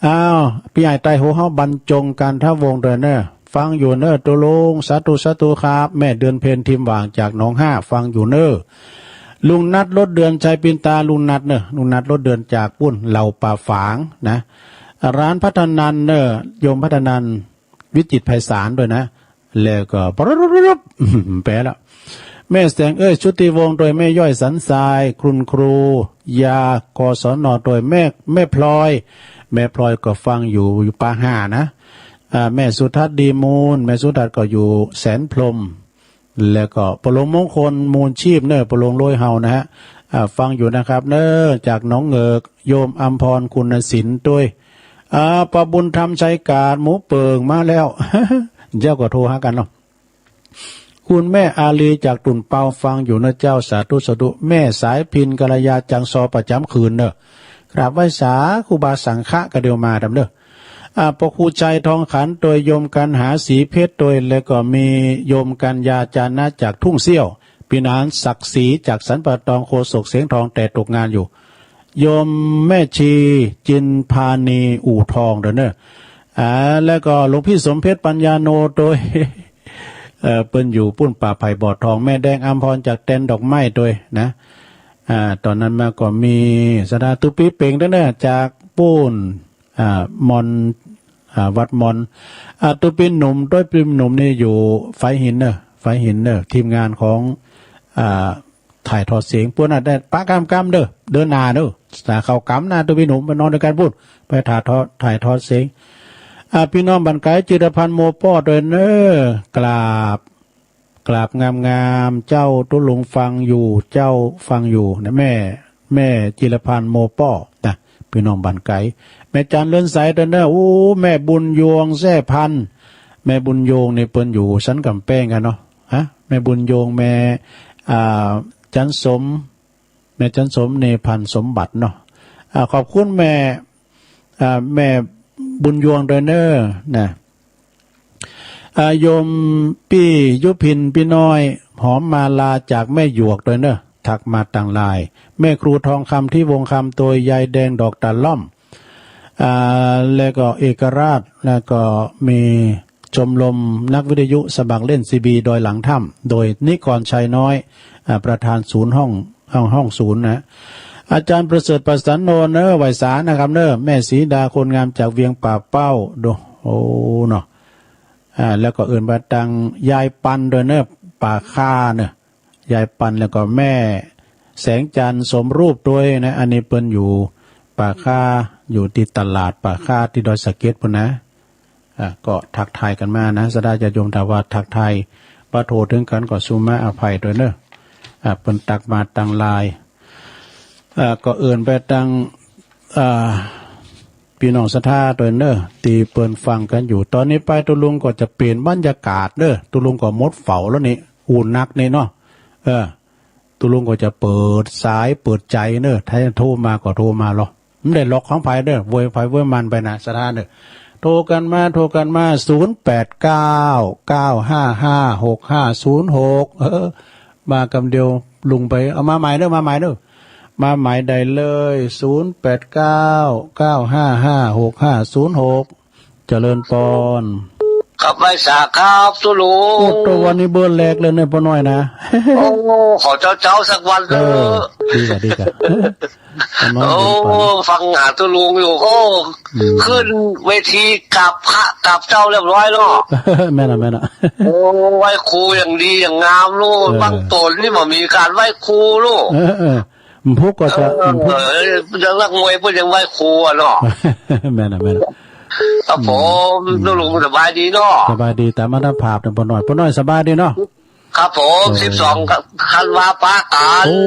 อ้าว พี่ใหญ่ไตรโหเฮาบรรจงกันทะวงศ์โดยเนอ ฟังอยู่เนอ ตุลุง สาธุ สาธุครับ แม่เดือนเพ็ญทิมหว่างจากหนองห้า ฟังอยู่เนอ ลุงนัท รถเดือน ชัยปินตา ลุงนัทเนอ ลุงนัท รถเดือน จากปุ้น เหล่าป่าฝางนะ ร้านพัฒนันเนอ โยมพัฒนัน วิจิตรไพศาลด้วยนะ แล้วก็ ปะรุบ แปลแล้ว แม่แสงเอ้ย ชุติวงศ์ โดยแม่ย้อยสันทราย คุณครู ยา กศน โดยแม่ แม่พลอย แม่พลอยก็ฟังอยู่ อยู่ปาห้านะ อ่า แม่สุทัศน์ดีมูล แม่สุทัศน์ก็อยู่แสนพรหม แล้วก็ปอหลวงมงคลมูลชีพเนอ ปอหลวงโลยเฮานะฮะ อ่า ฟังอยู่นะครับเนอ จากหนองเหงือก โยมอัมพรคุณศิลป์ด้วย อ่า ปอบุญธรรมชัยกาดหมูเปิงมาแล้ว เจ้าก็โทรหากันเนาะ คุณแม่อาลีจากตุ่นเปาฟังอยู่นะเจ้า สาธุ สาธุ แม่สายพินกัลยาจังซอประจำคืนเนอะ กราบไหว้สาครูบาสังฆะกะเดียวมาดำเนอะ อ่า ปอครูชัยทองขัน โดยโยมกันหาสีเพชร โดย แล้วก็มีโยมกันยาจานะจากทุ่งเสี้ยว ปีนานศักดิ์ศรีจากสันป่าตอง โฆษกเสียงทองแต่ตกงานอยู่ โยมแม่ชีจินพานีอู่ทองเด้อเนอะ อ่า แล้วก็หลวงพี่สมเพชรปัญญาโนโดย เอ่อ เปิ้นอยู่ปุ้นป่าไผ่บ่อทอง แม่แดงอัมพรจากแตนดอกไม้โดยนะ อ่า ตอนนั้นมาก็มีสถาตุปีเป่งเด้อเนอะ จากปุ้น อ่า มอน อ่า วัดมอน อ่า ตุปีหนุ่ม โดยปีหนุ่มนี่อยู่ฝายหินเนอะ ฝายหินเนอะ ทีมงานของ อ่า ถ่ายทอดเสียง พวกนั้นได้ปะกำกำเด้อ เดินหน้าเด้อ ถ้าเข้ากำนะ ตุปีหนุ่มไปนอนด้วยกันปุ้น ไปถ่ายทอด ถ่ายทอดเสียง อ่า พี่น้องบ้านไกล จิรพันธ์โมป้อโดยเนอะ กราบ กราบงามๆ เจ้า ตุ๊ลุงฟังอยู่ เจ้าฟังอยู่นะ แม่ แม่จิรพันธ์โมป้อนะ พี่น้องบ้านไกล แม่จันเรือนใสเด้อเนอะ โอ้ แม่บุญยวงแซ่พันธุ์ แม่บุญยวงนี่เปิ้นอยู่สันกำแพงกันเนาะ ฮะ แม่บุญยวง แม่ อ่า จันสม แม่จันสม เนพันธ์สมบัติเนาะ อ่า ขอบคุณแม่ อ่า แม่บุญยวงโดยเนอะนะ อ่า โยมปี้ยุพิน ปี้น้อยหอมมาลาจากแม่หยวกโดยเนอะ ทักมาตังไลน์ แม่ครูทองคำ ที่วงคำ โดยยายแดงดอกตาล่อม อ่า แล้วก็เอกราช แล้วก็มี ชมรมนักวิทยุสมัครเล่นซีบีดอยหลังถ้ำ โดยนิกรชัยน้อย อ่า ประธานศูนย์ห้อง ห้อง ห้องศูนย์นะ อาจารย์ประเสริฐประสานโนนเนอะ ไหว้สานะครับเนอะ แม่สีดาคนงามจากเวียงป่าเป้า ดู โอ้ เนาะ อ่า แล้วก็เอิ้นว่าตังยายปันด้วยเนอะ ป่าคาเนอะ ยายปัน แล้วก็แม่แสงจันทร์สมรูปด้วยนะ อันนี้เปิ้นอยู่ป่าคา อยู่ที่ตลาดป่าคาที่ดอยสะเก็ดพุ้นนะ อ่ะ ก็ทักทายกันมานะ ศรัทธาญาติโยม ถ้าว่าทักทายบ่โทรถึงกันก็สุมาอภัยด้วยเนอะ อ่ะ เปิ้นตักมาตังไลน์ อ่ะ ก็เอิ้นไปตัง อ่า พี่น้องศรัทธาด้วยเนอะ ที่เปิ้นฟังกันอยู่ ตอนนี้ไปตุลุงก็จะเปลี่ยนบรรยากาศเนอะ ตุลุงก็หมดเฝ้าแล้วนี่ อุ่นนักนี่เนาะ เออ ตุลุงก็จะเปิดสายเปิดใจเนอะ ถ้าโทรมาก็โทรมาลอ มันได้ล็อกของไผเด้อ โวยไผโวยมันไปนะ ศรัทธาเด้อ โทรกันมา โทรกันมา ศูนย์แปดเก้า เก้าห้าห้า หกห้าศูนย์หก เออ มากำเดียวลุงไป เอามาใหม่เด้อ มาใหม่เด้อ มาใหม่ได้เลย ศูนย์แปดเก้า เก้าห้าห้า หกห้าศูนย์หก เจริญปอน ครับ ไหว้สาครับ ตุลุง โอ้ ตัววันนี้เบอร์แรกเลยเนี่ย ป้อน้อยนะ โอ้ ขอเจ้าเจ้าสักวันเถอะ เออ ดีกว่า ดีกว่า ป้อน้อย โอ้ เบอร์แรก ฟังหาตุลุงอยู่ โอ้ อืม ขึ้นเวทีกราบพระกราบเจ้าเรียบร้อยเนาะ แม่นอะ แม่นอะ โอ้ ไหว้ครูอย่างดีอย่างงามลูก เออ บางตนนี่บ่มีการไหว้ครูลูก เออ เออ มันพุกก็จะ เออ มันพุก เออ ยังนักมวยเพิ่นยังไหว้ครูอะเนาะ แม่นอะ แม่นอะ ครับผม อืม ลุงสบายดีเนาะ สบายดี ตามอัตภาพนะ ป้อน้อย ป้อน้อยสบายดีเนาะ ครับผม เออ สิบสอง ธันวาปะกัน โอ้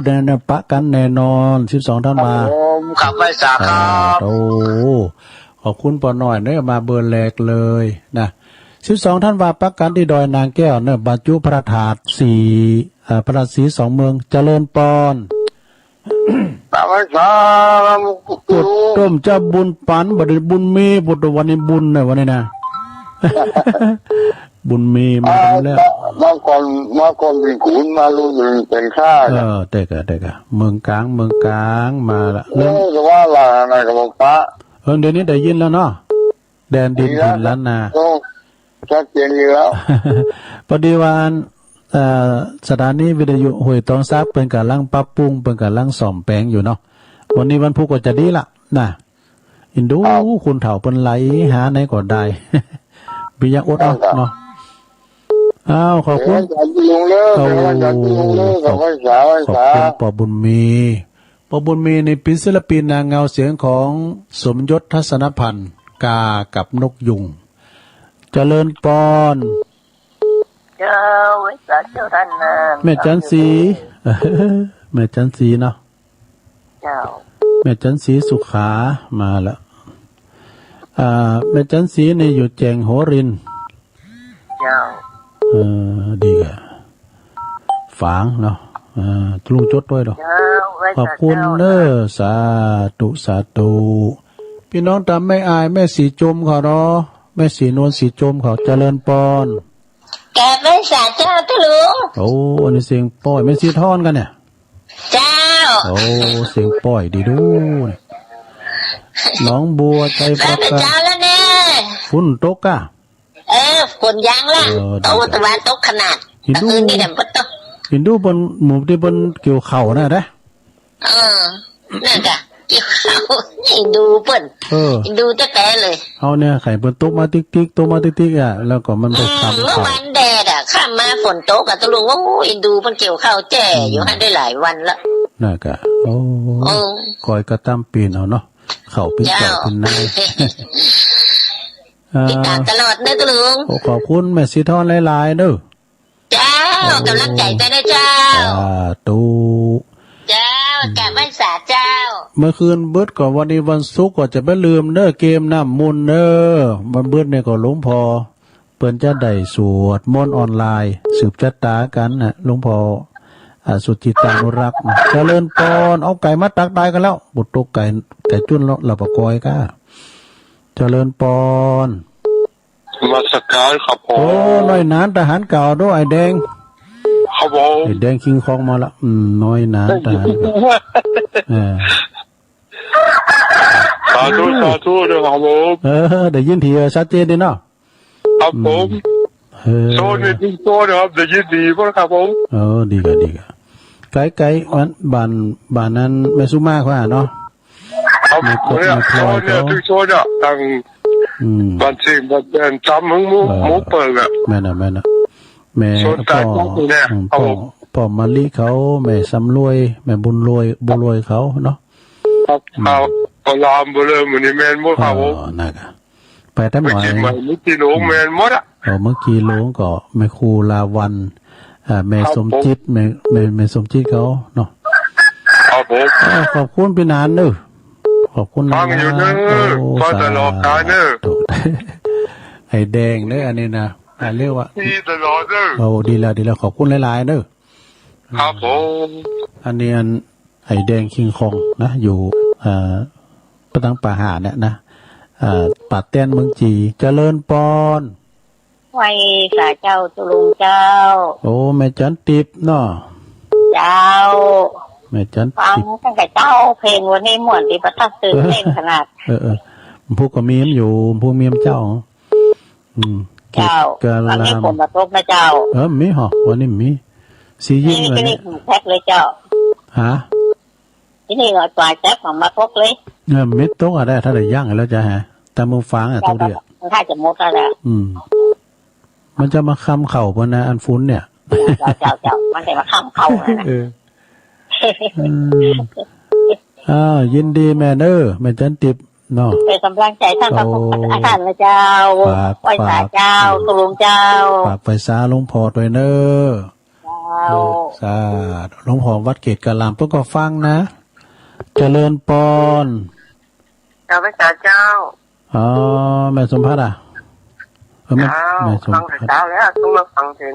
แน่ๆ ปะกันแน่นอน สิบสอง ธันวา ครับผม ครับ ไหว้สาครับ โอ้ ขอบคุณป้อน้อยเนอะ มาเบอร์แรกเลยนะ สิบสอง ธันวาปะกันที่ดอยนางแก้วเนอะ บรรจุพระธาตุสี เอ่อ พระธาตุสีสองเมือง เจริญปอน ตามภาษา ปุตตมจะบุญปัน บัดนี้บุญมี ปุตตวันนี้บุญนะ วันนี้นะ บุญมีมาแล้ว อ่า มาก่อน มาก่อนเป็นขุน มารู้เป็นข้า เออ เตะกะ เตะกะ เมืองกลาง เมืองกลาง มาละ เออ เริ่ม ก็ว่าล่ะ นะ ก็บอกปะ เออ เดี๋ยวนี้ได้ยินแล้วเนาะ แดนดิน ได้ยินแล้ว ถิ่นล้านนา โอ้ ชัดเจนอยู่แล้ว พอดีว่าอัน เอ่อ สถานีวิทยุห้วยตองซากเปิ้นกำลังปรับปรุง เปิ้นกำลังซ่อมแปลงอยู่เนาะ วันนี้วันพุธก็จะดีละนะ อินดู ครับ คนเฒ่าเปิ้นไหลหาไหนก็ได้ บ่อยากอดเอา ครับ เนาะ อ้าว ขอบคุณ เดี๋ยววันจันทร์ลุงเลิก โอ้ เดี๋ยววันจันทร์ลุงเลิก ขอบ กับไหว้สา ไหว้สา ขอบคุณป้อบุญมี ป้อบุญมีนี่เป็นศิลปินนางเงาเสียงของสมยศ ทัศนพันธ์ กากับนกยูง เจริญปอน เจ้า ไหว้สาเจ้าท่านนะ แม่จันทร์ศรี แม่จันทร์ศรีเนาะ เจ้า แม่จันทร์ศรีสุขา มาละ อ่า แม่จันทร์ศรีนี่อยู่แจ้งโหรินทร์ เจ้า เออ ดีกะ ฝางเนาะ อ่า ลุงจดไว้เนาะ เจ้า ไหว้สา ขอบคุณ เจ้า เด้อ สาธุ สาธุ พี่น้องตามแม่อาย แม่สีจมเขาเนาะ แม่สีนวลสีจมเขา เจริญปอน กราบไหว้สาเจ้าตุลุง โอ้ อันนี้เสียงป้อย แม่สีทอนกันเนี่ย เจ้า โอ้ เสียงป้อยดีดูเนี่ย หนองบัว ชัยปราการ เจ้าแล้วเนี่ย ฝนตกอะ เออ ฝนยังละ เออ ตะวัน ดี ตะวันตกขนาด เห็นดู ตะคืนนี่เนี่ยมันตก เห็นดูบนหมู่ที่บนเกี่ยวเข่าน่ะนะ เออ นั่นกะ เกี่ยวเข่า เห็นดูเปิ้น เออ เห็นดูแต๊ๆเลย เอาเนี่ย ไข่เปิ้นตกมาติ๊กๆ ตกมาติ๊กๆ อ่ะ แล้วก็มันไป อืม ค้ำ เมื่อ เข่า วันแดดอะ ค่ำมาฝนตกอะ ตะลุงว่า โอ้ย เห็นดูมันเกี่ยวข้าวแจ่อยู่ อืม หั้นได้หลายวันละ น่ะกะ โอ้ โอ้ คอยกระตั้มปีนเอาเนาะ เข่าเป็น เจ้า เข่าเป็นนาย ติดตามตลอดเด้อตะลุง อ่า โอ้ ขอบคุณแม่สีทอนหลายๆ เด้อ เจ้า โอ้ กำลังใจไปนะเจ้า สาธุ เจ้า อืม กราบไหว้สาเจ้า เมื่อคืนเบิดก็วันนี้วันศุกร์ก็จะบ่ลืมเด้อ เกมน้ำมนต์เด้อ วันเบิดเนี่ยก็หลวงพ่อเปิ้นจะได้สวดมนต์ออนไลน์ สืบชะตากันนะ หลวงพ่อ อ่า สุจิตานุรักษ์นะ เจริญปอน เอาไก่มาตักตายกันแล้ว บ่ตกไก่ ไก่จุ่นแล้ว ลาบะกอยก้า เจริญปอน นมัสการครับผม โอ้ น้อยหนานทหารเก่าเนาะ ไอ้แดง ครับผม ไอ้แดงคิงคองมาละ อืม น้อยหนานทหารเก่า เออ สาธุ สาธุเด้อครับผม เออ ได้ยินที เออ ชัดเจนดีเนาะ ครับผม อืม เออ โซนนี่ทุกโซนครับ ได้ยินดีหมดครับผม เออ ดีกะ ดีกะ ไกลๆ มัน บ้าน บ้านนั้นแม่สุมาเขาอะเนาะ ครับ แม่ แม่พลอย โซนเนี่ย เขา ทุกโซนอะ ตั้ง อืม บ้านเชียง บ้านแดน จำหึงหมู่ เออ หมู่เปิงอะ แม่นอะ แม่นอะ แม่ โซนใต้ พ่อ พวกนี้เนี่ย อืม ครับผม พ่อ พ่อมะลิเขา แม่สำรวย แม่บุญรวย บุญรวยเขาเนาะ ครับ อืม ครับ ก็ลามไปเลย มื้อนี้แม่นหมดครับผม เออ นั่นกะ ไปตามหมาย ไปเชียงใหม่ เมืองจีนหลวง อืม แม่นหมดอะ เออ เมืองจีนหลวงก็แม่ครูลาวัลย์ อ่า แม่ ครับผม สมจิต แม่ แม่ แม่สมจิตเขาเนาะ ครับผม เออ ขอบคุณพี่หนานเนอะ ขอบคุณนะ ฟังอยู่เนอะ โอ้ ฟังตลอด สาธุ การเนอะ ไอ้แดงเนอะ อันนี้นะ อ่า เรียกว่า ดีตลอดเนอะ โอ้ ดีแล้ว ดีแล้ว ขอบคุณหลายๆ เนอะ ครับผม อันนี้อัน ไอ้แดงคิงคองนะ อยู่ เอ่อ ปะตังปาหาเนี่ยนะ เอ่อ ป่าแต้นเมืองจี เจริญปอน ไหว้สาเจ้าตุลุงเจ้า โอ้ แม่จันติบเนาะ เจ้า แม่จันติบ ฟังตั้งแต่เจ้า เพลงวันนี้ม่วนดีประทับตื่นเต้นขนาด เออ เออ ผู้ก็มีมอยู่ ผู้มีมเจ้า อืม เจ้า เกตกะลาม วันนี้ฝนมาตกนะเจ้า เออ มีหอ วันนี้มี สียิ่ง นี่ เลย ก็ เนี่ย นี่ผมแท็กเลยเจ้า ฮะ ที่นี่ก็ตัวแท็กผมมาตกเลย เออ มีตกอะไร ถ้าได้ย่างแล้วจะฮะ แต่มือฟังอะ เจ้า ตกเดียว ก็ถ้าจะหมดแล้วแหละ อืม มันจะมาค้ำเข่าบนนะ อันฝนเนี่ย เจ้า เจ้า เจ้า มันจะมาค้ำเข่านะ เออ อืม อ่า ยินดีแม่เนอะ แม่จันติบเนาะ เป็นกำลังใจท่านพระครู โอ้ อาจารย์นะเจ้า ฝาก ไหว้สา ฝาก เจ้า อืม ตุลุงเจ้า ฝากไปสาหลวงพ่อด้วยเนอะ เจ้า เออ สาธุ หลวงพ่อวัดเกตกะลาม เปิ้นก็ฟังนะ เจริญปอน เจ้า ไหว้สาเจ้า อ๋อ แม่สมภัทรอะ เออ แม่ เจ้า แม่สมภัทร ฟังแต่เช้าแล้ว ต้องมาฟังเพลง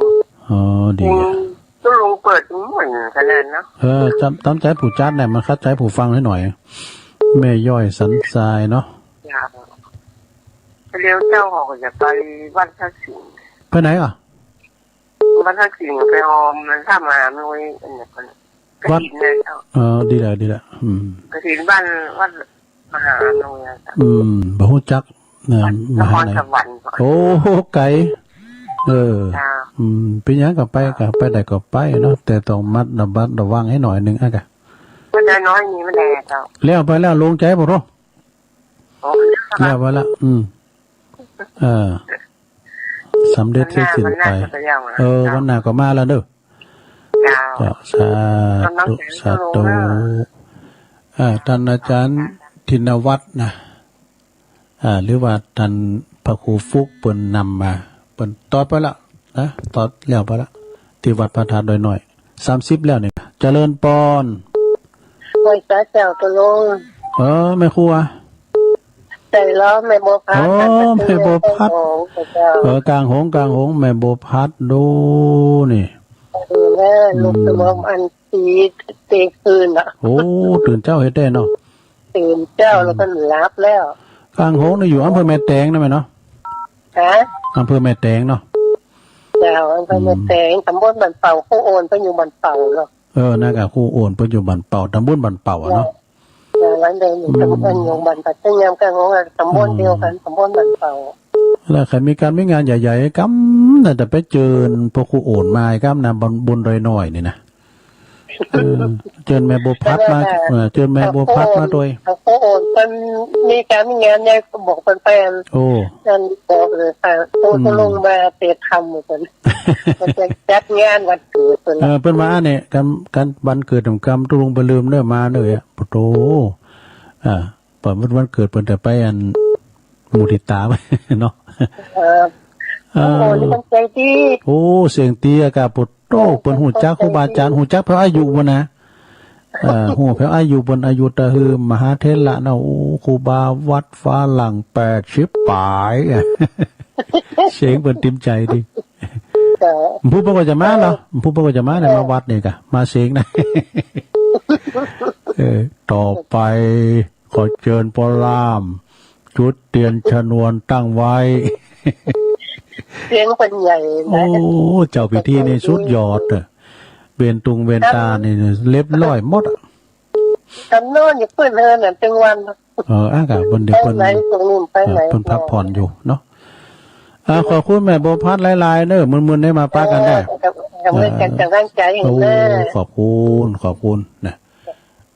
อ๋อ ดีอะ อืม ตุลุงเปิดเหมือนกันเลยเนาะ เออ ตาม ตามใจผู้จัดเนี่ย มันขัดใจผู้ฟังให้หน่อย แม่ย้อยสันทรายเนาะ เจ้า เดี๋ยวเจ้าก็จะไปวัดพระสิงห์ ไปไหนอ่ะ วัดพระสิงห์ไปหอมมันถ้ามาไม่อันนี้ก่อน วัด กฐินนะเจ้า เออ ดีแล้ว ดีแล้ว อืม กฐินบ้านวัดมหาอำนวยอะเจ้า อืม บ่ฮู้จักนะ วัดนครสวรรค์ มหาไหน โอ้โห ไกล เออ เจ้า อืม เป็นหยังก็ไป ก็ไปได้ก็ไปเนาะ แต่ต้องมัดระมัดระวังให้หน่อยหนึ่งอะกะ ก็ใจน้อยนี่มันแดดเจ้า แล้วไปแล้ว ลงใจบ่โต โอ้ แล้วไปละ อืม เออ สำเร็จเสร็จสิ้นไป วันหน้าก็ไปแล้วนะ เออ วันหน้าก็มาแล้วเด้อ เจ้า เจ้า สาธุ สาธุ เออ ท่านอาจารย์ธินวัฒน์นะ อ่า หรือว่าท่านพระครูฟุกเปิ้นนำมา เปิ้นตอดไปละนะ ตอดแล้วไปละ ที่วัดพระธาตุดอยน้อย สามสิบแล้วนี่ เจริญปอน ไหว้สาเจ้าตุลุง เออ แม่ครัว ใช่แล้ว แม่บัวพัด โอ้ แม่บัวพัด กลางหงส์เจ้า เออ กลางหงส์ กลางหงส์ แม่บัวพัดดูนี่ เออ แม่ลูก อืม สมองอันสีเตคืนน่ะ โอ้ ตื่นเจ้าเฮ็ดได้เนาะ ตื่นเจ้า อืม แล้วก็หลับแล้ว กลางหงส์นี่อยู่อำเภอแม่แตงนะแม่เนาะ ฮะ อำเภอแม่แตงเนาะ เจ้า อำเภอแม่แตง อืม ตำบลบ้านเป่า ครูโอนเปิ้นอยู่บ้านเป่าเนาะ เออ นั่นก็ครูโอนเปิ้นอยู่บ้านเป่า ตำบลบ้านเป่าอะเนาะ เจ้า วันเดียวอยู่ อืม ตำบลอยู่บ้านเป่า ซึ่งยามกลางวันอะ ตำบลเดียวกัน อืม ตำบลบ้านเป่า แล้วใครมีการมีงานใหญ่ๆ กำน่ะ แต่ไปเจิญพวกครูโอนมา กำน่ะ บน บนดอยน้อยนี่นะ เออ เจิญแม่บัวพัดมา เออ เจิญแม่บัวพัดมาด้วย เขาโอน เขาโอน เปิ้นมีการมีงานใหญ่ก็บอกเปิ้นไป โอ้ นั่นบอกเลยค่ะ โอ้ อืม ตกลงมาเตรียมทำเหมือนกัน มันจะจัดงานวันเกิดเปิ้น เออ เปิ้นมาเนี่ย การ การวันเกิดของกำตกลงไปลืมเนอะ มาเนอะ ปะโถ อ่า เปิ้นวันเกิดเปิ้นแต่ไปอันมุทิตาเนาะ เออ เออ โอ้โห นี่มันใจดี โอ้ เสียงดีอะกะ ปะโถ เปิ้นฮู้จักครูบาอาจารย์ ฮู้จักแผวอายุบ่นะ เออ ฮู้แผวอายุเปิ้น อายุตะฮือ มหาเถระเนาะ โอ้ ครูบาวัดฝรั่งแปดสิบปลาย เสียงเปิ้นติมใจดี เออ ผู้เปิ้นก็จะมาเนาะ ผู้เปิ้นก็จะมาเนี่ย มาวัดนี่กะ มาเสียงนะ เออ ต่อไป ขอเจิญพ่อล่าม จุดเตียนชนวนตั้งไว้ เสียงเปิ้นใหญ่นะ โอ้ เจ้าพิธีนี่สุดยอดเด้อ เวรตุงเวรตานี่เรียบร้อยหมดอะ กำนอนอยู่เปิ้นเฮือนน่ะตึงวัน เออ อ่ะกะเปิ้น เปิ้น ไปไหนตรงนู้นไปไหน เออ เปิ้นพักผ่อนอยู่เนาะ อ่า ขอบคุณแม่บัวพัดหลายๆ เนอะ มื้อๆ ได้มาปะกันได้ เออ ขอบคุณ ขอบคุณนะ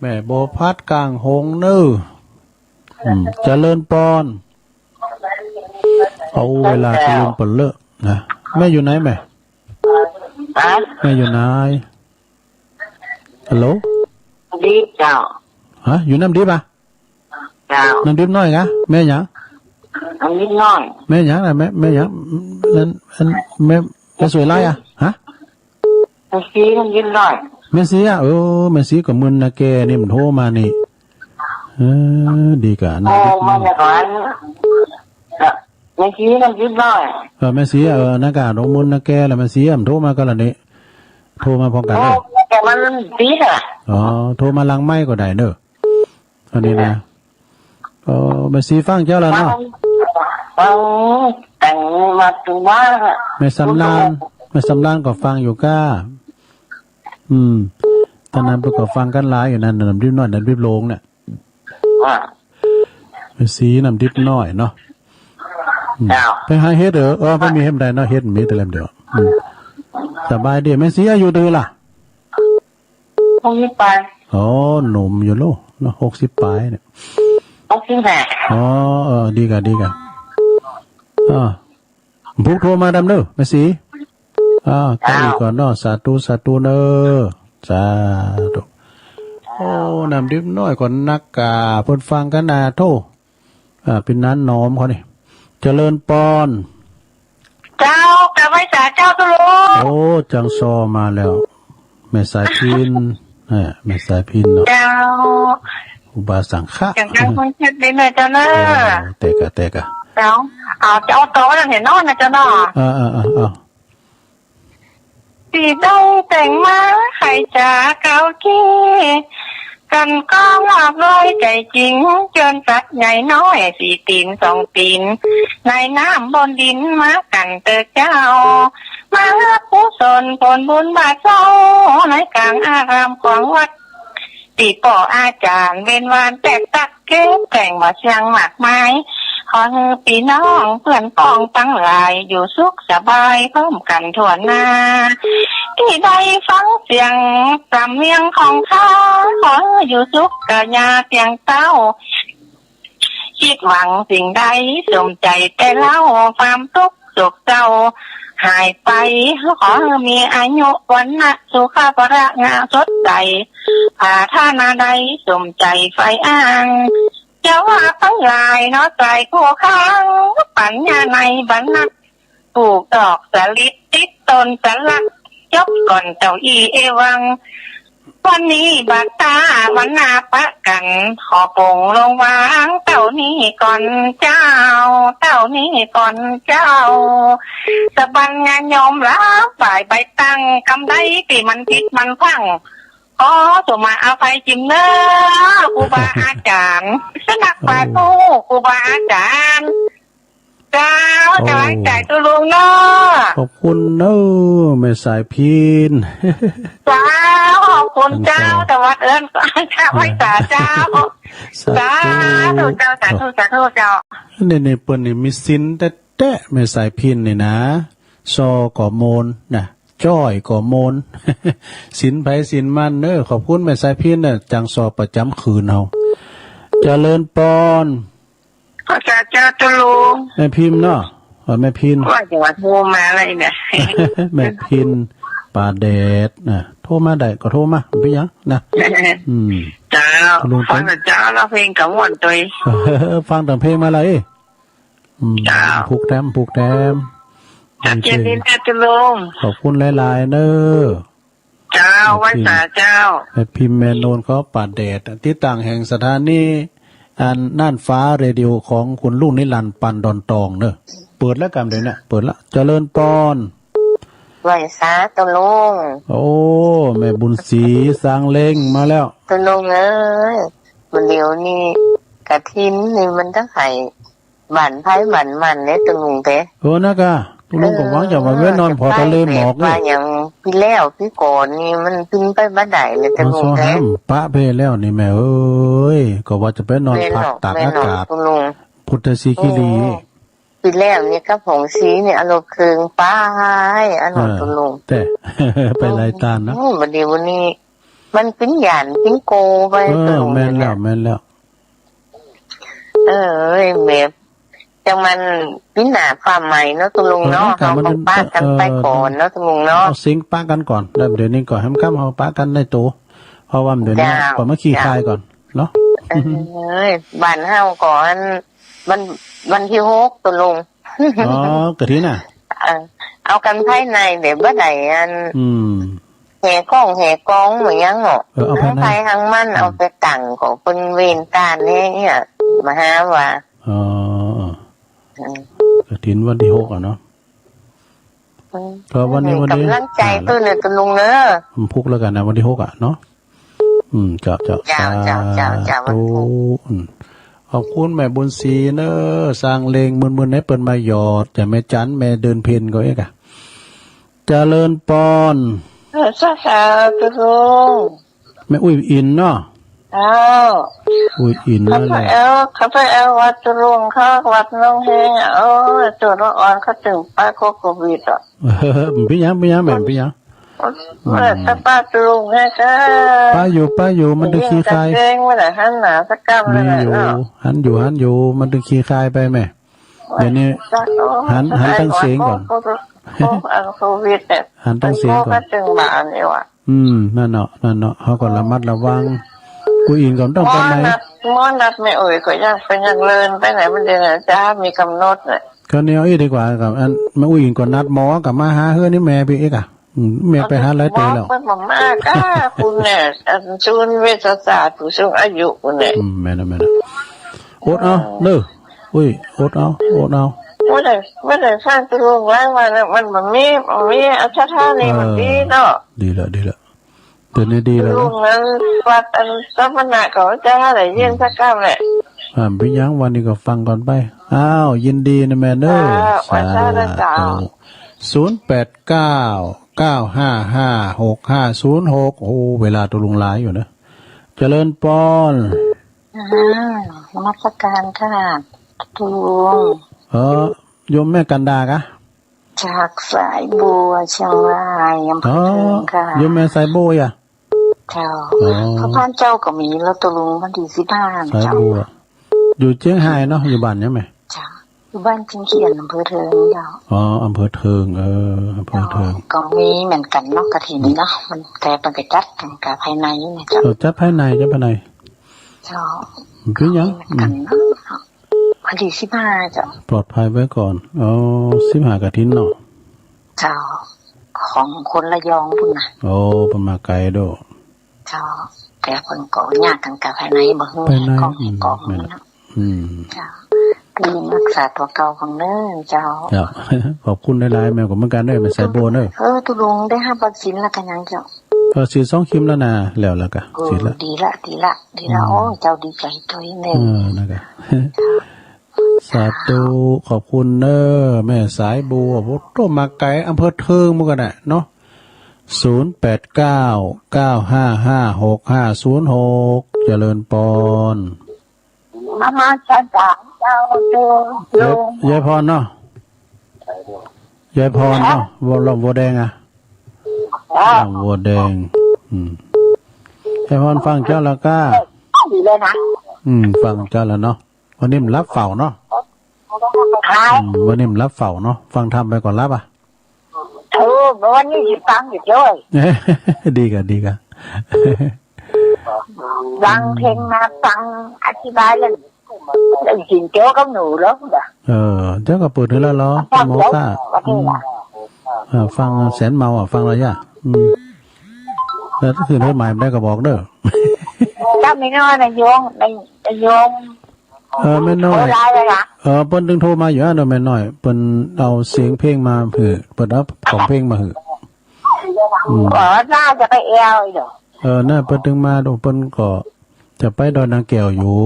แม่บัวพัดกลางหงส์เนอะ อืม เจริญปอน เอาเวลาเจริญปอนเลอะนะ แม่อยู่ไหนแม่ ฮะ แม่อยู่ไหน ฮัลโหล น้ำดิบเจ้า ฮะ อยู่น้ำดิบอ่ะ เจ้า น้ำดิบน้อยกะ แม่หยัง น้ำดิบน้อย แม่หยังนะ แม่ แม่หยัง นั่น อัน แม่ แม่สวยไล่อ่ะ ฮะ แม่สีน้ำดิบน้อย แม่สีอ่ะ เออ แม่สีก็มึนนะแกนี่มันโทรมานี่ เออ ดีกะ โอ้ น้ำดิบน้อย มาจากร้าน แม่สีน้ำดิบน้อย เออ แม่สีอ่ะ เออ นั่นกะ โดนมึนนะแกแล้ว แม่สีอ่ะ มันโทรมาก็ละนี่ โทรมาพร้อมกัน โอ้ เลย แต่มันติดอ่ะ อ๋อ โทรมาหลังไมค์ก็ได้เนอะ อันนี้นะ เออ แม่สีฟังเจ้าแล้วเนาะ ฟัง แต่งมาถึงว่า แม่สำราญ แม่สำราญก็ฟังอยู่ก้า อืม ตอนนั้นเพิ่นก็ฟังกันหลายอยู่นั่นน่ะ น้ำดิบน้อย น้ำดิบลงเนี่ย อ่า แม่สีน้ำดิบน้อยเนาะ อืม เจ้า ไปหาเฮ็ดเด้อ เออ บ่มีเฮ็ดใดเนาะ เฮ็ดมีแต่เล่มเดียว อืม สบายดี แม่สีอายุเท่าไหร่ล่ะ หกสิบปลาย อ๋อ หนุ่มอยู่โลเนาะ หกสิบปลายเนี่ย หกสิบห้า อ๋อ เออ ดีกะ ดีกะ อ่า พุกโทรมาดำเนอะ แม่สี อ่า เจ้า ก็อีกก่อนเนาะ สาธุ สาธุเนอะ สาธุ โอ้ น้ำดิบน้อยก่อนนักกา เพิ่นฟังกันนะโท อ่า เป็นนั้นน้อมเขานี่ เจริญปอน เจ้า กราบไหว้สาเจ้าตุลุง โอ้ จังซอมาแล้ว แม่สายพิน เออ แม่สายพินเนาะ เจ้า อุบาสังฆะ จังเจ้าคนเช็ดได้เลยเจ้าเนอะ โอ้ เตกะ เตกะ เจ้า เอา จะเอาต่อนั่นเห็นเนาะนะเจ้าเนาะ เออ เออ เออ เออ สีได้แต่งมาให้จ๋าเก่ากี้ กันก็มอบร้อยใจจริง จนสัตว์ใหญ่น้อยสี่ตีนสองตีน ในน้ำบนดินมากันเตอเจ้า มารับกุศลผลบุญบาทเศร้า ในกลางอารามของวัด ติดป้ออาจารย์เว้นวานแตกตัก เข้มแข็งบ่เสี่ยงมากมาย ขอหื้อพี่น้องเพื่อนพ้องตังหลาย อยู่สุขสบายพร้อมกันทั่วหน้า ตี้ได้ฟังเสียงสำเนียงของข้า ขอหื้ออยู่สุขกะยาเตียงเต้า คิดหวังสิ่งใดสมใจแต่เล่า ความทุกข์โศกเศร้าหายไป ขอหื้อมีอายุวรรณะสุขะพละงามสดใส ปรารถนาใดสมใจใฝ่อ้าง จะว่าไปหลายเนาะสายคู่ข้าง ปัญญาในบรรณะ ปลูกดอกสลิดติดต้นสลัก จบก่อนเจ้าอี้เอวัง วันนี้บัดตาวันหน้าปะกัน ขอปลงวางเต้านี้ก่อนเจ้า เต้านี้ก่อนเจ้า สะบันงานยอมรับฝ่ายใบตั้ง กำใดตี้มันผิดมันพลั้ง ขอสุมาอภัยจิมเนอ ครูบาอาจารย์ สนักปาทูครูบาอาจารย์ เจ้า โอ้ จะไว้ใจตุลุงเนอะ ขอบคุณเนอะ แม่สายพิน เจ้า ขอบคุณเจ้า สาธุ แต่วัดเอิ้น เจ้า ไหว้สาเจ้า สาธุ สาธุเจ้า สาธุ สาธุเจ้า นี่ นี่ เปิ้นนี่มีศีลแต๊ๆ แม่สายพินนี่นะ ซอก็โมนนะ จ้อยก็โมน ศีลไผศีลมันเนอะ ขอบคุณแม่สายพินเนอะ จังซอประจำคืนเฮา เจริญปอน ขอสาเจ้าตุลุง แม่พิมพ์เนาะ เออ แม่พิมพ์ ว่าจะว่าโทรมาอะไรเนี่ย แม่พิมพ์ ป่าแดดนะ โทรมาได้ก็โทรมา บ่เป็นหยังนะ อืม เจ้า ตุลุง ฟังแต่เจ้าร้องเพลงกับม่วนตัวเอง ฟังแต่เพลงมาเลย อืม เจ้า ผูกแถม ผูกแถม ชัดเจนดีนะตุลุง ขอบคุณหลายๆ เนอะ เจ้า แม่พิมพ์ ไหว้สาเจ้า แม่พิมพ์แม่โนนเขาป่าแดด ติดตั้งแห่งสถานี อันน่านฟ้าเรดิโอของคุณลุงนิรันดร์ ปันดอนตองเนอะ เปิดแล้วกำเดี๋ยวเนี้ย เปิดละ เจริญปอน ไหว้สาตุลุง โอ้ แม่บุญศรี สางเล้งมาแล้ว ตุลุงเอ้ย เดี๋ยวนี้กฐินนี่มันจะไข บ้านไผบ้านมันเด้อตุลุงเด้อ เออ นะกะ ตุลุงก็หวังจะว่า เออ แวะนอนผ่อทะเลหมอก จะไปแบบว่า เด้อ อย่างปีแล้วปีก่อนนี่มันบินไปบ่ได้เลยตุลุงเด้อ มาซ้อแฮมปะเพแล้วนี่แม่เอ้ย ก็ว่าจะไปนอนพักตากอากาศ แม่นดอก แม่นดอกตุลุง พุทธศิคีรีย์ โอ้ ปีแล้วนี่กับผงสีนี่อารมณ์เคืองไป อารมณ์ เออ ตุลุง แต่ ไปหลายตานนะ อืม บัดนี้ บัดนี้ มันปิ้นหยานปิ้นโกไป เออ ตุลุง แม่นแล้ว เนี่ย แม่นแล้ว เออ แบบ จังมันปิ้นหน้าฟ้าใหม่เนาะ ตุลุงเนาะ เออ มันก็ เฮาต้องปะกันไปก่อนเนาะ เออ ตุลุงเนาะ เอาสิงปะกันก่อน แล้วเดี๋ยวนี้ก่อน ค่ำๆ เฮาปะกันในโต เพราะว่าเดี๋ยวนี้ เจ้า ก่อนมาขี้คายก่อนเนาะ เออ บ้านเฮาก่อน วัน วันที่หก ตุลุง อ๋อ กฐินน่ะ เออ เอากันภายในเดี๋ยวบ่ได้อัน อืม แห่กองแห่กองเหมือนยังเนาะ เออ เอาภายใน ทางไผทางมัน อืม เอาไปตั้งก็เป็นเวรตานแน่เนี่ย มาหาว่า อ๋อ อืม กฐินวันที่หกอะเนาะ อืม ก็วันนี้ วันนี้ กำลังใจ ห้า แล้ว ตัวเนี่ย ตุลุงเนอะ วันพุธแล้วกันนะ วันที่หกอะเนาะ อืม เจ้า เจ้า เจ้า สา เจ้า เจ้า เจ้า ธุ วันพุธ อืม ขอบคุณแม่บุญศรีเนอะ สร้างเลงมื่นๆ ให้เปิ้นมาหยอด จากแม่จัน แม่เดือนเพ็ญก็เอกอะ เจริญปอน เออ สาธุ แม่อุ้ยอินเนาะ เอ้า อุ้ยอินนั่นแหละ เขาไปแอว เขาไปแอววัดตุลุง เขาวัดหนองแฮงอะ โอ้ย ตัวละอ่อนเขาตึงปะโควิดอะ เออ เป็นหยัง เป็นหยังแม่ เป็นหยัง เมื่อตะปาตุงไงก็ ปะอยู่ ปะอยู่ มันตึงขี้คาย เก่งเมื่อไหร่หันหน้าสักกำ มีอยู่ เลยเนาะ หันอยู่ หันอยู่ มันตึงขี้คายไปแม่ เดี๋ยวนี้ หัน หันตั้งเสียงก่อน โควิดเนี่ย หันตั้งเสียงก่อน มันก็ตึงมาอันนี้ว่ะ อืม นั่นเนาะ นั่นเนาะ เขาก็ระมัดระวัง ผู้อื่นก็ต้องไปไหน หมอนัด หมอนัดแม่อุ้ยก็ยังไปยังเลินไปไหนมันเดี๋ยวนี้จะมีกำหนดเนี่ย ก็เนี่ยเอาอีกดีกว่าครับ อันแม่อุ้ยก็นัดหมอกับมาหาเฮือนนี่แม่พี่เอกอะ อืม แม่ไปหาหลายเตื้อแล้ว เพิ่นบ่มาก้า คุณเนี่ย อันศูนย์เวชศาสตร์ผู้สูงอายุคุณเนี่ย อืม แม่นอะ แม่นอะ อดเอาเด้อ อุ้ย อดเอา อดเอา บ่ได้ บ่ได้ฟังแต่ลุงหลายวันแล้ว มันบ่มี บ่มีอัศทานี่ เออ มันดีเนาะ ดีแล้ว ดีแล้ว เดี๋ยวนี้ดีแล้ว ลุงนั้นวัดอันสมณะเขาจะได้ยินสักคำแหละ อ่า เป็นหยัง วันนี้ก็ฟังก่อนไป อ้าว ยินดีนะแม่เด้อ อ่า สาธุ สาธุ ศูนย์แปดเก้า เก้าห้าห้า หกห้าศูนย์หก โอ้ เวลาตกลงหลายอยู่นะ เจริญปอน อ่านมัสการค่ะ ลุง เออ โยมแม่กันดากะ จากสายบัวเชียงราย อำเภอเทิงค่ะ อ๋อ โยมแม่สายบัวอ่ะ เจ้า อ๋อ พระบ้านเจ้าก็มีแล้วตกลงวันที่สิบห้า สายบัว เจ้า อยู่เชียงรายเนาะ อยู่บ้านยังไง เจ้า อยู่บ้านเชียงเขียน อำเภอเทิงเจ้า อ๋อ อำเภอเทิง เออ อำเภอเทิง เจ้า ก็มีเหมือนกันเนาะ กฐินเนาะ มันแต่มันก็จัดกันกับภายในนี่เจ้า เออ จัดภายใน จัดภายใน เจ้า เป็นหยัง มีเหมือนกันเนาะ อืม วันที่สิบห้าเจ้า ปลอดภัยไว้ก่อน อ๋อ สิบห้ากฐินเนาะ เจ้า ของคนระยองพุ้นนะ โอ้ เปิ้นมาไกลโด เจ้า แต่เปิ้นก็ยากกันกับภายใน บ่ฮู้ ภายใน กอง อืม กอง แม่น นี่เนาะ อืม เจ้า ก็ยังรักษาตัวเก่าของเด้อเจ้า เจ้า ขอบคุณหลายๆ แม่ก็เหมือนกันเด้อ แม่สายบัวเด้อ เออ ตุลุงได้รับวัคซีนแล้วกันยังเจ้า เออ ฉีดสองเข็มแล้วนะ แล้ว แล้วก็ เออ ฉีดแล้ว ดีละ ดีละ ดีละ อืม โอ้ เจ้าดีใจด้วยหนึ่ง เออ นั่นก็ สาธุ ขอบคุณเนอะ แม่สายบัว โอ้โห มาไกล อำเภอเทิงเหมือนกันน่ะเนาะ ศูนย์แปดเก้า เก้าห้าห้า หกห้าศูนย์หก เจริญปอน นมัสการเจ้า โยม ยาย ยายพรเนาะ ยายพรเนาะ ฮะ วัวลมวัวแดงอะ ฮะ ลมวัวแดง อืม ยายพรฟังเจ้าแล้วก็ ดีเลยนะ อืม ฟังเจ้าแล้วเนาะ วันนี้มันรับเฝ้าเนาะ ฮะ อืม วันนี้มันรับเฝ้าเนาะ ฟังธรรมไปก่อนรับอ่ะ เออ วันนี้สิฟังอยู่ด้วย ดีกะ ดีกะ ฟังเพลงมาฟังอธิบายเรื่อง เรื่องสินเจ้ากับหนูแล้วนะ เออ เจ้าก็เปิดให้แล้วเหรอ ฟัง หมอ แล้ว ป้า วันนี้ อืม ล่ะ เออ ฟังแสนเมาอ่ะ ฟังแล้วย่า อืม แล้วถ้าคืนเธอหมายไม่ได้ก็บอกเด้อ เจ้าไม่น้อยนะโยม นาย นายโยม เออ แม่น้อย โทรได้เลยนะ เออ เปิ้นถึงโทรมาอยู่อะเนาะ แม่น้อย เปิ้นเอาเสียงเพลงมาหื้อ เปิ้นเอาของเพลงมาหื้อ อืม อ๋อ น่าจะไปแอวอีกเหรอ เออ น่า เปิ้นถึงมาดู เปิ้นก็จะไปดอยนางแก้วอยู่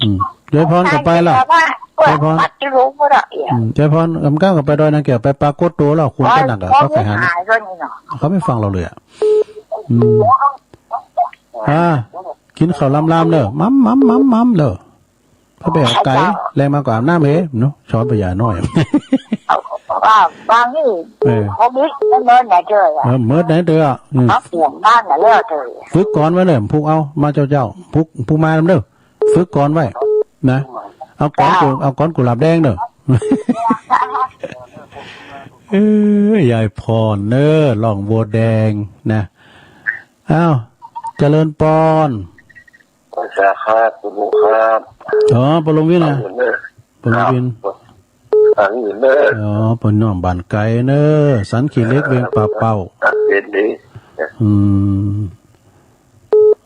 อืม ยายพรก็ไปละ น่าจะไปว่า ยายพร วัดที่รู้ก็ได้ อืม ยายพรกำก้าวก็ไปดอยนางแก้ว ไปปรากฏตัวแล้ว คุณก็หนักอะ เขาไปหา เขาไม่ฟังเราเลยอะ อืม อ่า กินข้าวลำๆเด้อ มัมมัมมัมมัมเด้อ เขาไปเอาไก่ เจ้า แลงมาก็อาบน้ำเฮ้เนาะ ช้อนพญาน้อย เอา ว่า ว่างี้ เออ เขามีเมิดไหนเจออ่ะ เออ เมิดไหนเจออ่ะ อืม เขาเปลี่ยนบ้านกันแล้วเจอ ฝึกก่อนไว้เลย ผูกเอา มาเจ้าเจ้า ผูก ผูกมาเด้อ ฝึกก่อนไว้ นะ เอาก้อนกุ เจ้า เอาก้อนกุหลาบแดงเด้อ เอ้ย ยายพรเนอะ ร้องบัวแดงนะ อ้าว เจริญปอน ไหว้สาครับ คุณลุงครับ อ๋อ ปอหลวงวินนะ อันนี้เนอะ ปอหลวงวิน ครับ อันนี้เนอะ อ๋อ ปอน้องบ้านไกลเนอะ สันขี้เหล็ก เวียงป่าเป้า ครับ เป็นดี อืม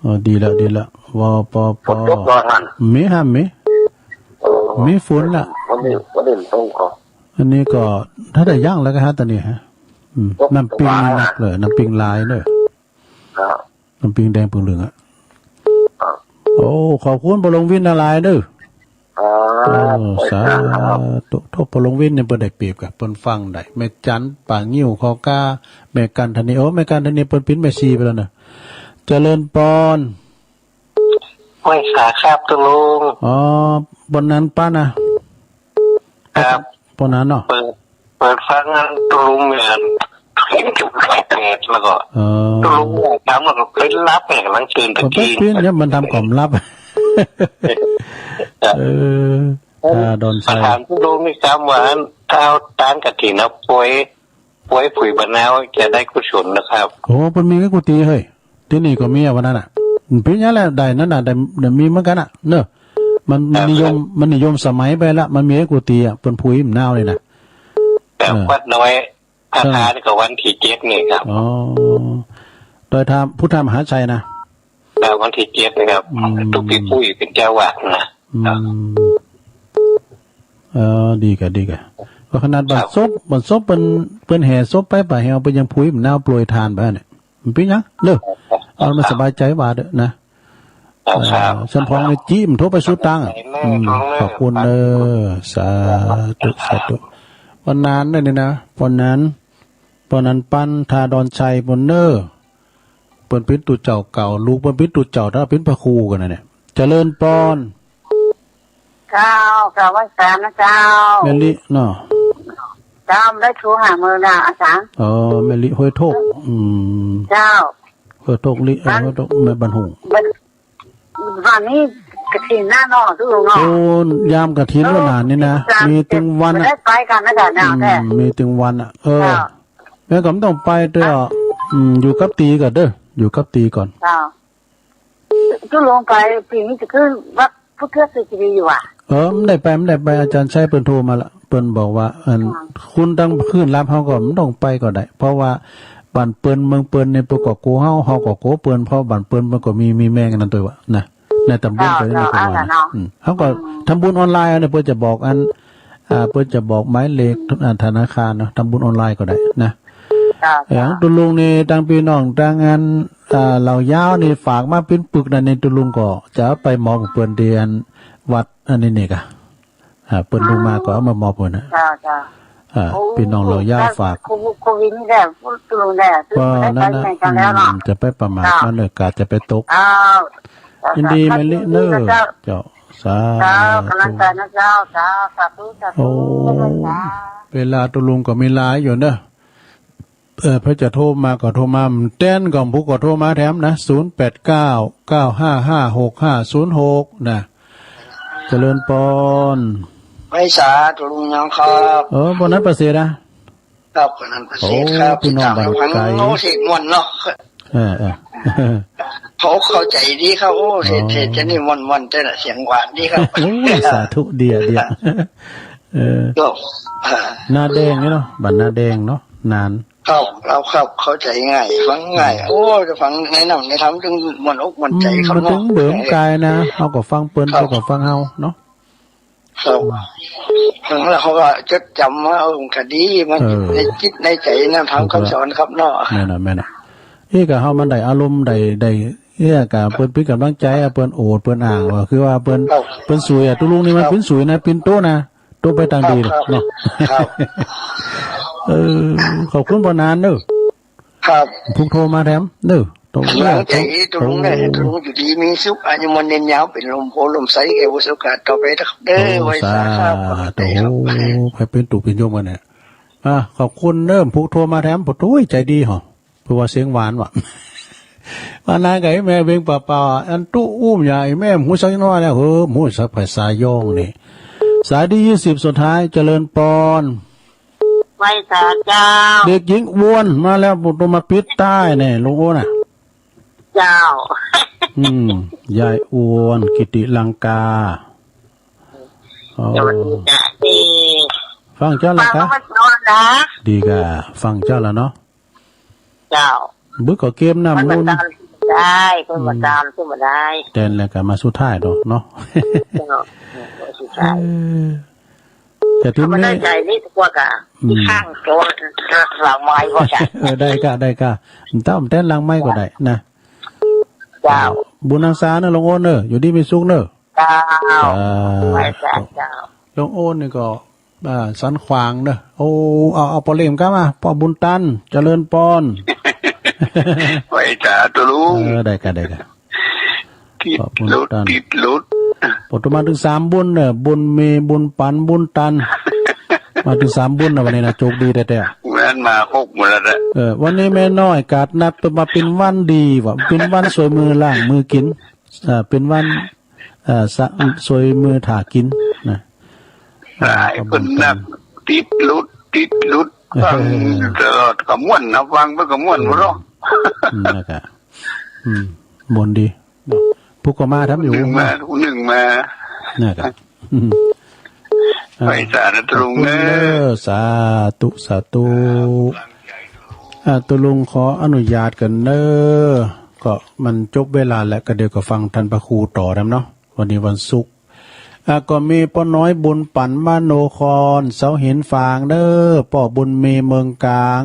อ๋อ ดีละ ดีละ ว ป ป ฝนตกบ่หั่น มีฮะ มี อ๋อ มีฝนละ วันนี้ วันนี้มันต้องขอ อันนี้ก็ ถ้าได้ย่างแล้วก็ฮะ ตอนนี้ฮะ อืม ตก น้ำปิงนี่หนักเลย น้ำปิงหลายเลย ครับ น้ำปิงแดงปิงเหลืองอะ ครับ โอ้ ขอบคุณปอหลวงวินหลายๆเด้อ ครับ โอ้ สาธุ โทษปอหลวงวินเนี่ยเปิ้นได้เปรียบกะ เปิ้นฟังได้ แม่จัน ป่างิ้ว คอกา แม่กันธนี โอ้ แม่กันธนีเปิ้นปิ้นแม่ชีไปแล้วนะ เจริญปอน ไหว้สาครับ ตุลุง อ๋อ ปอนนั้นป้านะ ครับ ปอนนั้นเนาะ เปิด เปิดฟังงานตุลุงเนี่ย เปิดแล้วก็ เออ ตุลุงเนี่ยทำแล้วก็เป็นลับเนี่ย หลังตื่นตะกี้ มันเป็นเนี่ย มันทำความลับ ครับ เออ เออ อ่า ดอนชัย มาถามตุลุงนี่ครับ ว่าถ้าเอาตานกฐินเอาไป ไว้ผุยบรรณาจะได้กุศลนะครับ โอ้ เปิ้นมีไว้กุฏิเฮ้ย ที่นี่ก็มีอะวันนั้นน่ะ เปิ้นยังแหละ ได้นั่นน่ะ ได้ ได้มีเหมือนกันน่ะ เนอะ มัน ครับ มันนิยม ครับ มันนิยมสมัยไปละ มันมีไว้กุฏิอะ เปิ้นผุยบรรณาเลยนะ ครับ เออ วัดน้อย ท่า เออ ทานก็วันที่เจ็ดนี่ครับ อ๋อ โดยธรรม พุทธมหาชัยนะ ครับ วันที่เจ็ดนะครับ อืม ตุ๊กปีปุ้ยเป็นเจ้าวัดนะ อืม ครับ เออ ดีกะ ดีกะ ก็ขนาดบัด ครับ ศพ บัดศพเปิ้น เปิ้นแห่ศพไป ป่าแห่ว เปิ้นยังผุยบรรณาโปรยทานไปเนี่ย มันเป็นหยัง เนอะ ครับ เอามันสบายใจว่าเด้อนะ ครับ เออ ครับ เชิญพองในจี้มันโทรไปสุดตังค์อะ ครับ อืม ขอบคุณเนอะ สาธุ สาธุ ปอนนั้นเนี่ยนะ ปอนนั้น ปอนนั้นปันทาดอนชัยปอนเนอะ เปิ้นปิ้นตุ๊เจ้าเก่า ลูกเปิ้นปิ้นตุ๊เจ้า ถ้าปิ้นพระครูกันนะเนี่ย เจริญปอน เจ้า เจ้า ไหว้สานะเจ้า แม่ลิเนาะ เจ้า ได้ถูหามือนะอาจารย์ อ๋อ แม่ลิห้วยโทก อืม เจ้า ห้วยโทกลิ เอ่อ บ้าน ห้วยโทก แม่บ้านหุ่ง บ้าน บ้านนี้กฐินหน้าเนาะ ทุกคนเนาะ โอ้ ยามกฐิน เออ วันนั้นนี่นะ มีตึงวันอะ ไม่ได้ไปกันนะจ๊ะ อืม เนี่ย มีตึงวันอะ เออ เจ้า แม่ก็ไม่ต้องไปเด้อ อืม อยู่กับตีก่อนเด้อ อยู่กับตีก่อน เจ้า ตุลุงไปปีนี้จะขึ้นวัดพุทธเสรีอยู่อะ เออ ไม่ได้ไป ไม่ได้ไป อาจารย์ชัยเปิ้นโทรมาละ เปิ้นบอกว่า อัน อ่า คุณตั้งคลื่นลับเฮาก็ไม่ต้องไปก็ได้ เพราะว่าบ้านเปิ้นเมืองเปิ้นเนี่ยเปิ้นก็กลัวเฮา เฮาก็กลัวเปิ้น เพราะบ้านเปิ้นมันก็มี มีแม่งอันนั้นตัววะนะ ในตำบล เจ้า ตัวนี้ เจ้า ประมาณ อ่า นั้น เนาะ อืม เฮาก็ อืม ทำบุญออนไลน์อันนี้ เปิ้นจะบอกอัน อ่า เปิ้นจะบอกหมายเลข อ่า ธนาคารเนาะ ทำบุญออนไลน์ก็ได้นะ เจ้า เออ เจ้า ตุลุงนี่ ตังพี่น้อง ตังอัน อ่า เหล่ายาวนี่ ฝากมาปิ้นปึกนั่นนี่ ตุลุงก็จะไปมอบเปิ้นที่อันวัดอันนี้นี่กะ อ่า เปิ้นลงมาก็เอามามอบเปิ้นนะ เจ้า เจ้า อ่า โอ้ พี่น้องเหล่ายาวฝาก โควิด โควิดนี่แหละ ตุลุงแหละ ก็นั่นนะ ไม่ได้ไปไหนกันแล้วเนาะ อืม จะไปประมาท เจ้า มันโอกาสจะไปตก เจ้า ยินดีแม่ลิเนอะ เจ้า เจ้า สาธุ เจ้า กำลังใจนะเจ้า เจ้า สาธุ สาธุ โอ้ เจ้า เวลาตุลุงก็มีหลายอยู่เนอะ เออ เพื่อจะโทรมาก็โทรมา แต้นก็ผู้ก็โทรมาแถมนะ ศูนย์แปดเก้า เก้าห้าห้า หกห้าศูนย์หก นะ เจริญปอน ไหว้สาตุลุงน้องครับ เออ ปอนนั้นประเสริฐนะ ครับ ปอนนั้นประเสริฐครับ โอ้ พี่น้องบ้านไกล โอ้ เสียงม่วนเนาะ เออ เออ เขาเข้าใจดีครับ โอ้ เสียง อ๋อ เสียงจะนี่ม่วนๆ แต่ละเสียงหวานดีครับ โอ้ย สาธุ เดีย เดีย เออ ก็ อ่า นาแดงนี่เนาะ บ้านนาแดงเนาะ นาน ครับ ครับ ครับ เข้าใจง่าย ฟังง่าย อืม โอ้ จะฟังในหนังในธรรมจึงม่วนอกม่วนใจครับเนาะ อืม มันถึงเบิ่มกายนะ เฮาก็ฟังเปิ้น ครับ เปิ้นก็ฟังเฮาเนาะ ครับ อืม ฟังแล้วเขาก็จดจำว่า เออ มันก็ดี มัน เออ ในจิตในใจนะ ธรรมคำสอนครับเนาะ แม่นน่ะ แม่นน่ะ เอ้ย ก็เฮามันได้อารมณ์ ได้ ได้ เอ้ย ก็เปิ้นเป็นกำลังใจอะ เปิ้นโอด เปิ้นอ้างว่า คือว่าเปิ้น ครับ เปิ้นสวยอะ ตุลุงนี่มัน ครับ เป็นสวยนะ เป็นโตนะ โตไปตางดี ครับ เนาะ ครับ เออ ขอบคุณปอนานเด้อ ครับ ผู้โทรมาแถมเด้อ ตรงนี้ หลังจากนี้ ตรงนี้ ตรงนี้ อยู่ดีมีสุข อายุมั่นยืนยาว เป็นลมโพลมใส แก่ผู้สุข ต่อไปนะครับ เด้อ โอ้ ไหว้สา สาธุ ครับ ขอบใจครับ โอ้ ใครเป็นตุเป็นโยมกันเนี่ย อ่ะ ขอบคุณเด้อ ผู้โทรมาแถม ผู้โทรใจดีเหรอ เพราะว่าเสียงหวานว่ะ วันนั้นกับไอ้แม่เวียงป่าๆ อันตู้อุ้มยา ไอ้แม่หมูสักน้อยเนี่ย เออ หมูสักภาษาย่องนี่ สายที่ยี่สิบสุดท้าย เจริญปอน ไหว้สาเจ้า เด็กหญิงอ้วนมาแล้ว ผมต้องมาปิดใต้เนี่ย ลุงอ้วนน่ะ เจ้า อืม ยายอ้วน กิติลังกา อ๋อ สวัสดีจ้ะ ดี ฟังเจ้าละ ฟัง คะ มันเจ้านะ ดีกะ ฟังเจ้าละเนาะ เจ้า บึกก็เกมน้ำ มันมา มูล ตามได้ มันมา อืม ตาม มันมาได้ แต่นแล้วก็มาสุดท้ายเนาะ เนาะ เจ้า สุดท้าย เออ แต่ที่ เอามาได้ นี่ ใจนี่กว่ากะ อืม ข้างโจรหลังไม้ก็ได้ เออ ได้กะ ได้กะ ต้อมแต้นหลังไม้ก็ได้นะ เจ้า บุญรักษาเนอะ ลุงโอนเนอะ อยู่ดีมีสุขเนอะ เจ้า เจ้า ไหว้สาเจ้า ลุงโอนนี่ก็ อ่า สันขวางเนอะ โอ้ เอา เอาปอเล่มกะมา ปอบุญตัน เจริญปอน ไหว้สาธุลุง เออ ได้กะ ได้กะ ติดหลุด ขอบคุณท่าน ติดหลุด ปอตุมาถึงสามบุญเนอะ บุญมี บุญปัน บุญตัน มาถึงสามบุญนะวันนี้นะ โชคดีแท้ๆ แม่นมาครบหมดแล้วแหละ เออ วันนี้แม่น้อยกาดนัดเปิ้นมาเป็นวันดีว่ะ เป็นวันสวยมือล้างมือกิน เอ่อ เป็นวัน เอ่อ สะ สวยมือถ่ากินนะ หลายคนนัก ติดหลุด ติดหลุด ฟังตลอดก็ม่วนนะ ฟังไปก็ม่วนบ่เนาะ อืม นะครับ อืม ม่วนดี ผู้ก็มาทำอยู่ หนึ่งมา นะ หนึ่งมา นะครับ อืม ไปสาธุลุงเนอะ ขอบคุณเนอะ สาธุ สาธุ อ่า ตุลุงขออนุญาตกันเนอะ ก็มันจบเวลาแล้ว ก็เดี๋ยวก็ฟังท่านพระครูต่อนะเนาะ วันนี้วันศุกร์ อ่ะ ก็มีป้อน้อยบุญปันมโนคร เสาหินฝางเนอะ ป้อบุญมีเมืองกลาง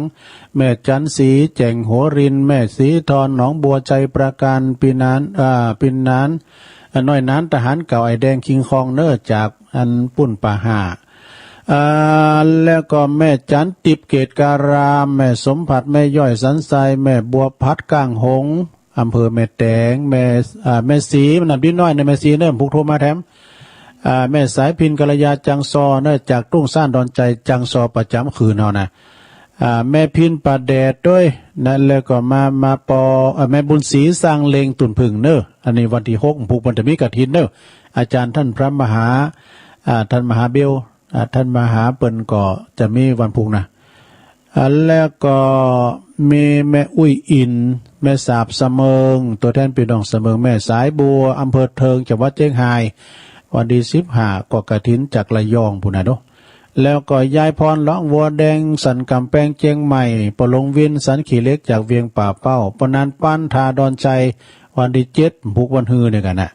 แม่จันทร์ศรีแจ่งหัวริน แม่ศรีทอนหนองบัวชัยประการ ปีนาน อ่า ปีนาน อ่ะ น้อยนานทหารเก่าไอ้แดงคิงคองเนอะ จากอันปุ้นป่าห้า อ่า แล้วก็แม่จันทร์ติบเกตการาม แม่สมผัส แม่ย่อยสันทราย แม่บัวพัดก้างหง อำเภอแม่แตง แม่ อ่า แม่ศรี มันนับดิ้นน้อยในแม่ศรีเนอะ ผูกโทรมาแถม อ่า แม่สายพินกัลยาจังซอเนอะ จากทุ่งซ่านดอนใจจังซอประจำคืนเอานะ อ่า แม่พินป่าแดดด้วยนะ แล้วก็มา มาปอ เอ่อ แม่บุญศรีสร้างเลงตุ่นผึ่งเนอะ อันนี้วันที่หกผูกมันจะมีกฐินเนอะ อาจารย์ท่านพระมหา อ่า ท่านมหาเบล อ่า ท่านมหาเปิ้นก็จะมีวันพุธนะ อ่า แล้วก็มีแม่อุ้ยอิน แม่สาบสะเมิง ตัวแทนพี่น้องสะเมิง แม่สายบัว อำเภอเทิง จังหวัดเชียงราย วันที่สิบห้า ก็กฐินจากระยองพู้นนะเนาะ แล้วก็ยายพรหลองวัวแดง สันกำแพงเชียงใหม่ ป้อหลวงวิน สันขี้เหล็ก จากเวียงป่าเป้า ป้อนานปัน ท่าดอนชัย วันที่เจ็ด พุกวันฮือเนี่ยกันนะ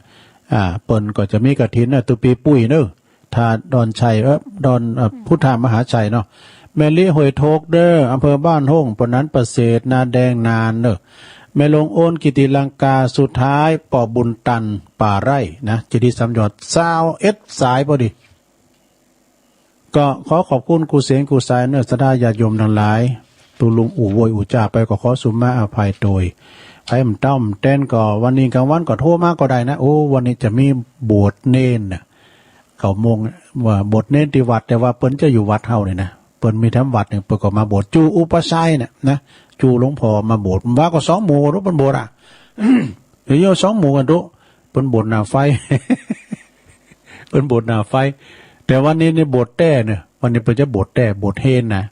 อ่า เปิ้นก็จะมีกฐินนะ ตุปีปุ้ยเนอะ ท่าดอนชัย เอ่อ ดอน เอ่อ พุทธมหาชัยเนาะ แม่ลิห้วยโทกเด้อ อำเภอบ้านโฮ่ง ป้อนานประเสริฐ นาแดงนานเนอะ แม่หลวงโอน กิติลังกา สุดท้าย ป้อบุญตัน ป่าไร่นะ เจดีย์สามยอด ซาวเอ็ดสายพอดี ก็ขอขอบคุณกู้เสงกู้สายเนอะ ศรัทธาญาติโยมทั้งหลาย ตุลุงอู้โวยอู้จ้าไปก็ขอสุมาอภัยโดย ใครมันเต้ามันแตนก็วันนี้กลางวันก็โทรมาก็ได้นะ โอ้ วันนี้จะมีโบสถ์เณรน่ะ เก้าโมง ว่าโบสถ์เณรที่วัด แต่ว่าเปิ้นจะอยู่วัดเฮานี่นะ เปิ้นมีแถมวัดหนึ่ง เปิ้นก็มาโบสถ์ จูอุปัชฌาย์น่ะนะ จูหลวงพ่อมาโบสถ์ ว่าก็สองหมู่รู้เปิ้นโบสถ์อ่ะ เดี๋ยวสองหมู่กันดู เปิ้นโบสถ์หน้าไฟ เปิ้นโบสถ์หน้าไฟ แต่วันนี้นี่โบสถ์แต๊เนอะ วันนี้เปิ้นจะโบสถ์แต๊ โบสถ์เณรน่ะ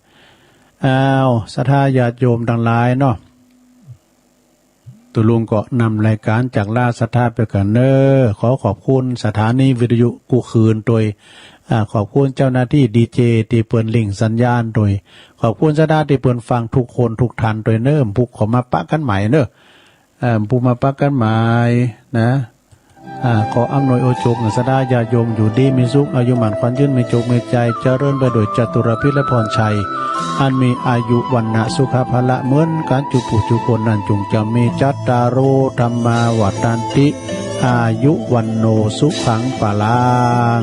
อ้าว ศรัทธาญาติโยมทั้งหลายเนาะ ตุลุงก็นำรายการจากลาศรัทธาไปก่อนเนอะ ขอขอบคุณสถานีวิทยุกู้คืนโดย อ่า ขอบคุณเจ้าหน้าที่ดีเจที่เปิ้นลิงก์สัญญาณโดย ขอบคุณศรัทธาที่เปิ้นฟังทุกคนทุกท่านโดยเนอะ ผูกเข้ามาปะกันใหม่เนอะ อ่า ผูกมาปะกันใหม่นะ อ่า ขออำนวยโอโชค ศรัทธาญาติโยมอยู่ดีมีสุข อายุหมั้นขวัญยืน มีโชคมีชัย เจริญไปโดยจตุรพิธและพรชัย อันมีอายุวรรณะสุขะพละเหมือนกันจุผู้จุคนนั้น จุ่งจะมี จัตตาโร ธัมมา วัฑฒันติ อายุ วัณโณ สุขัง พลัง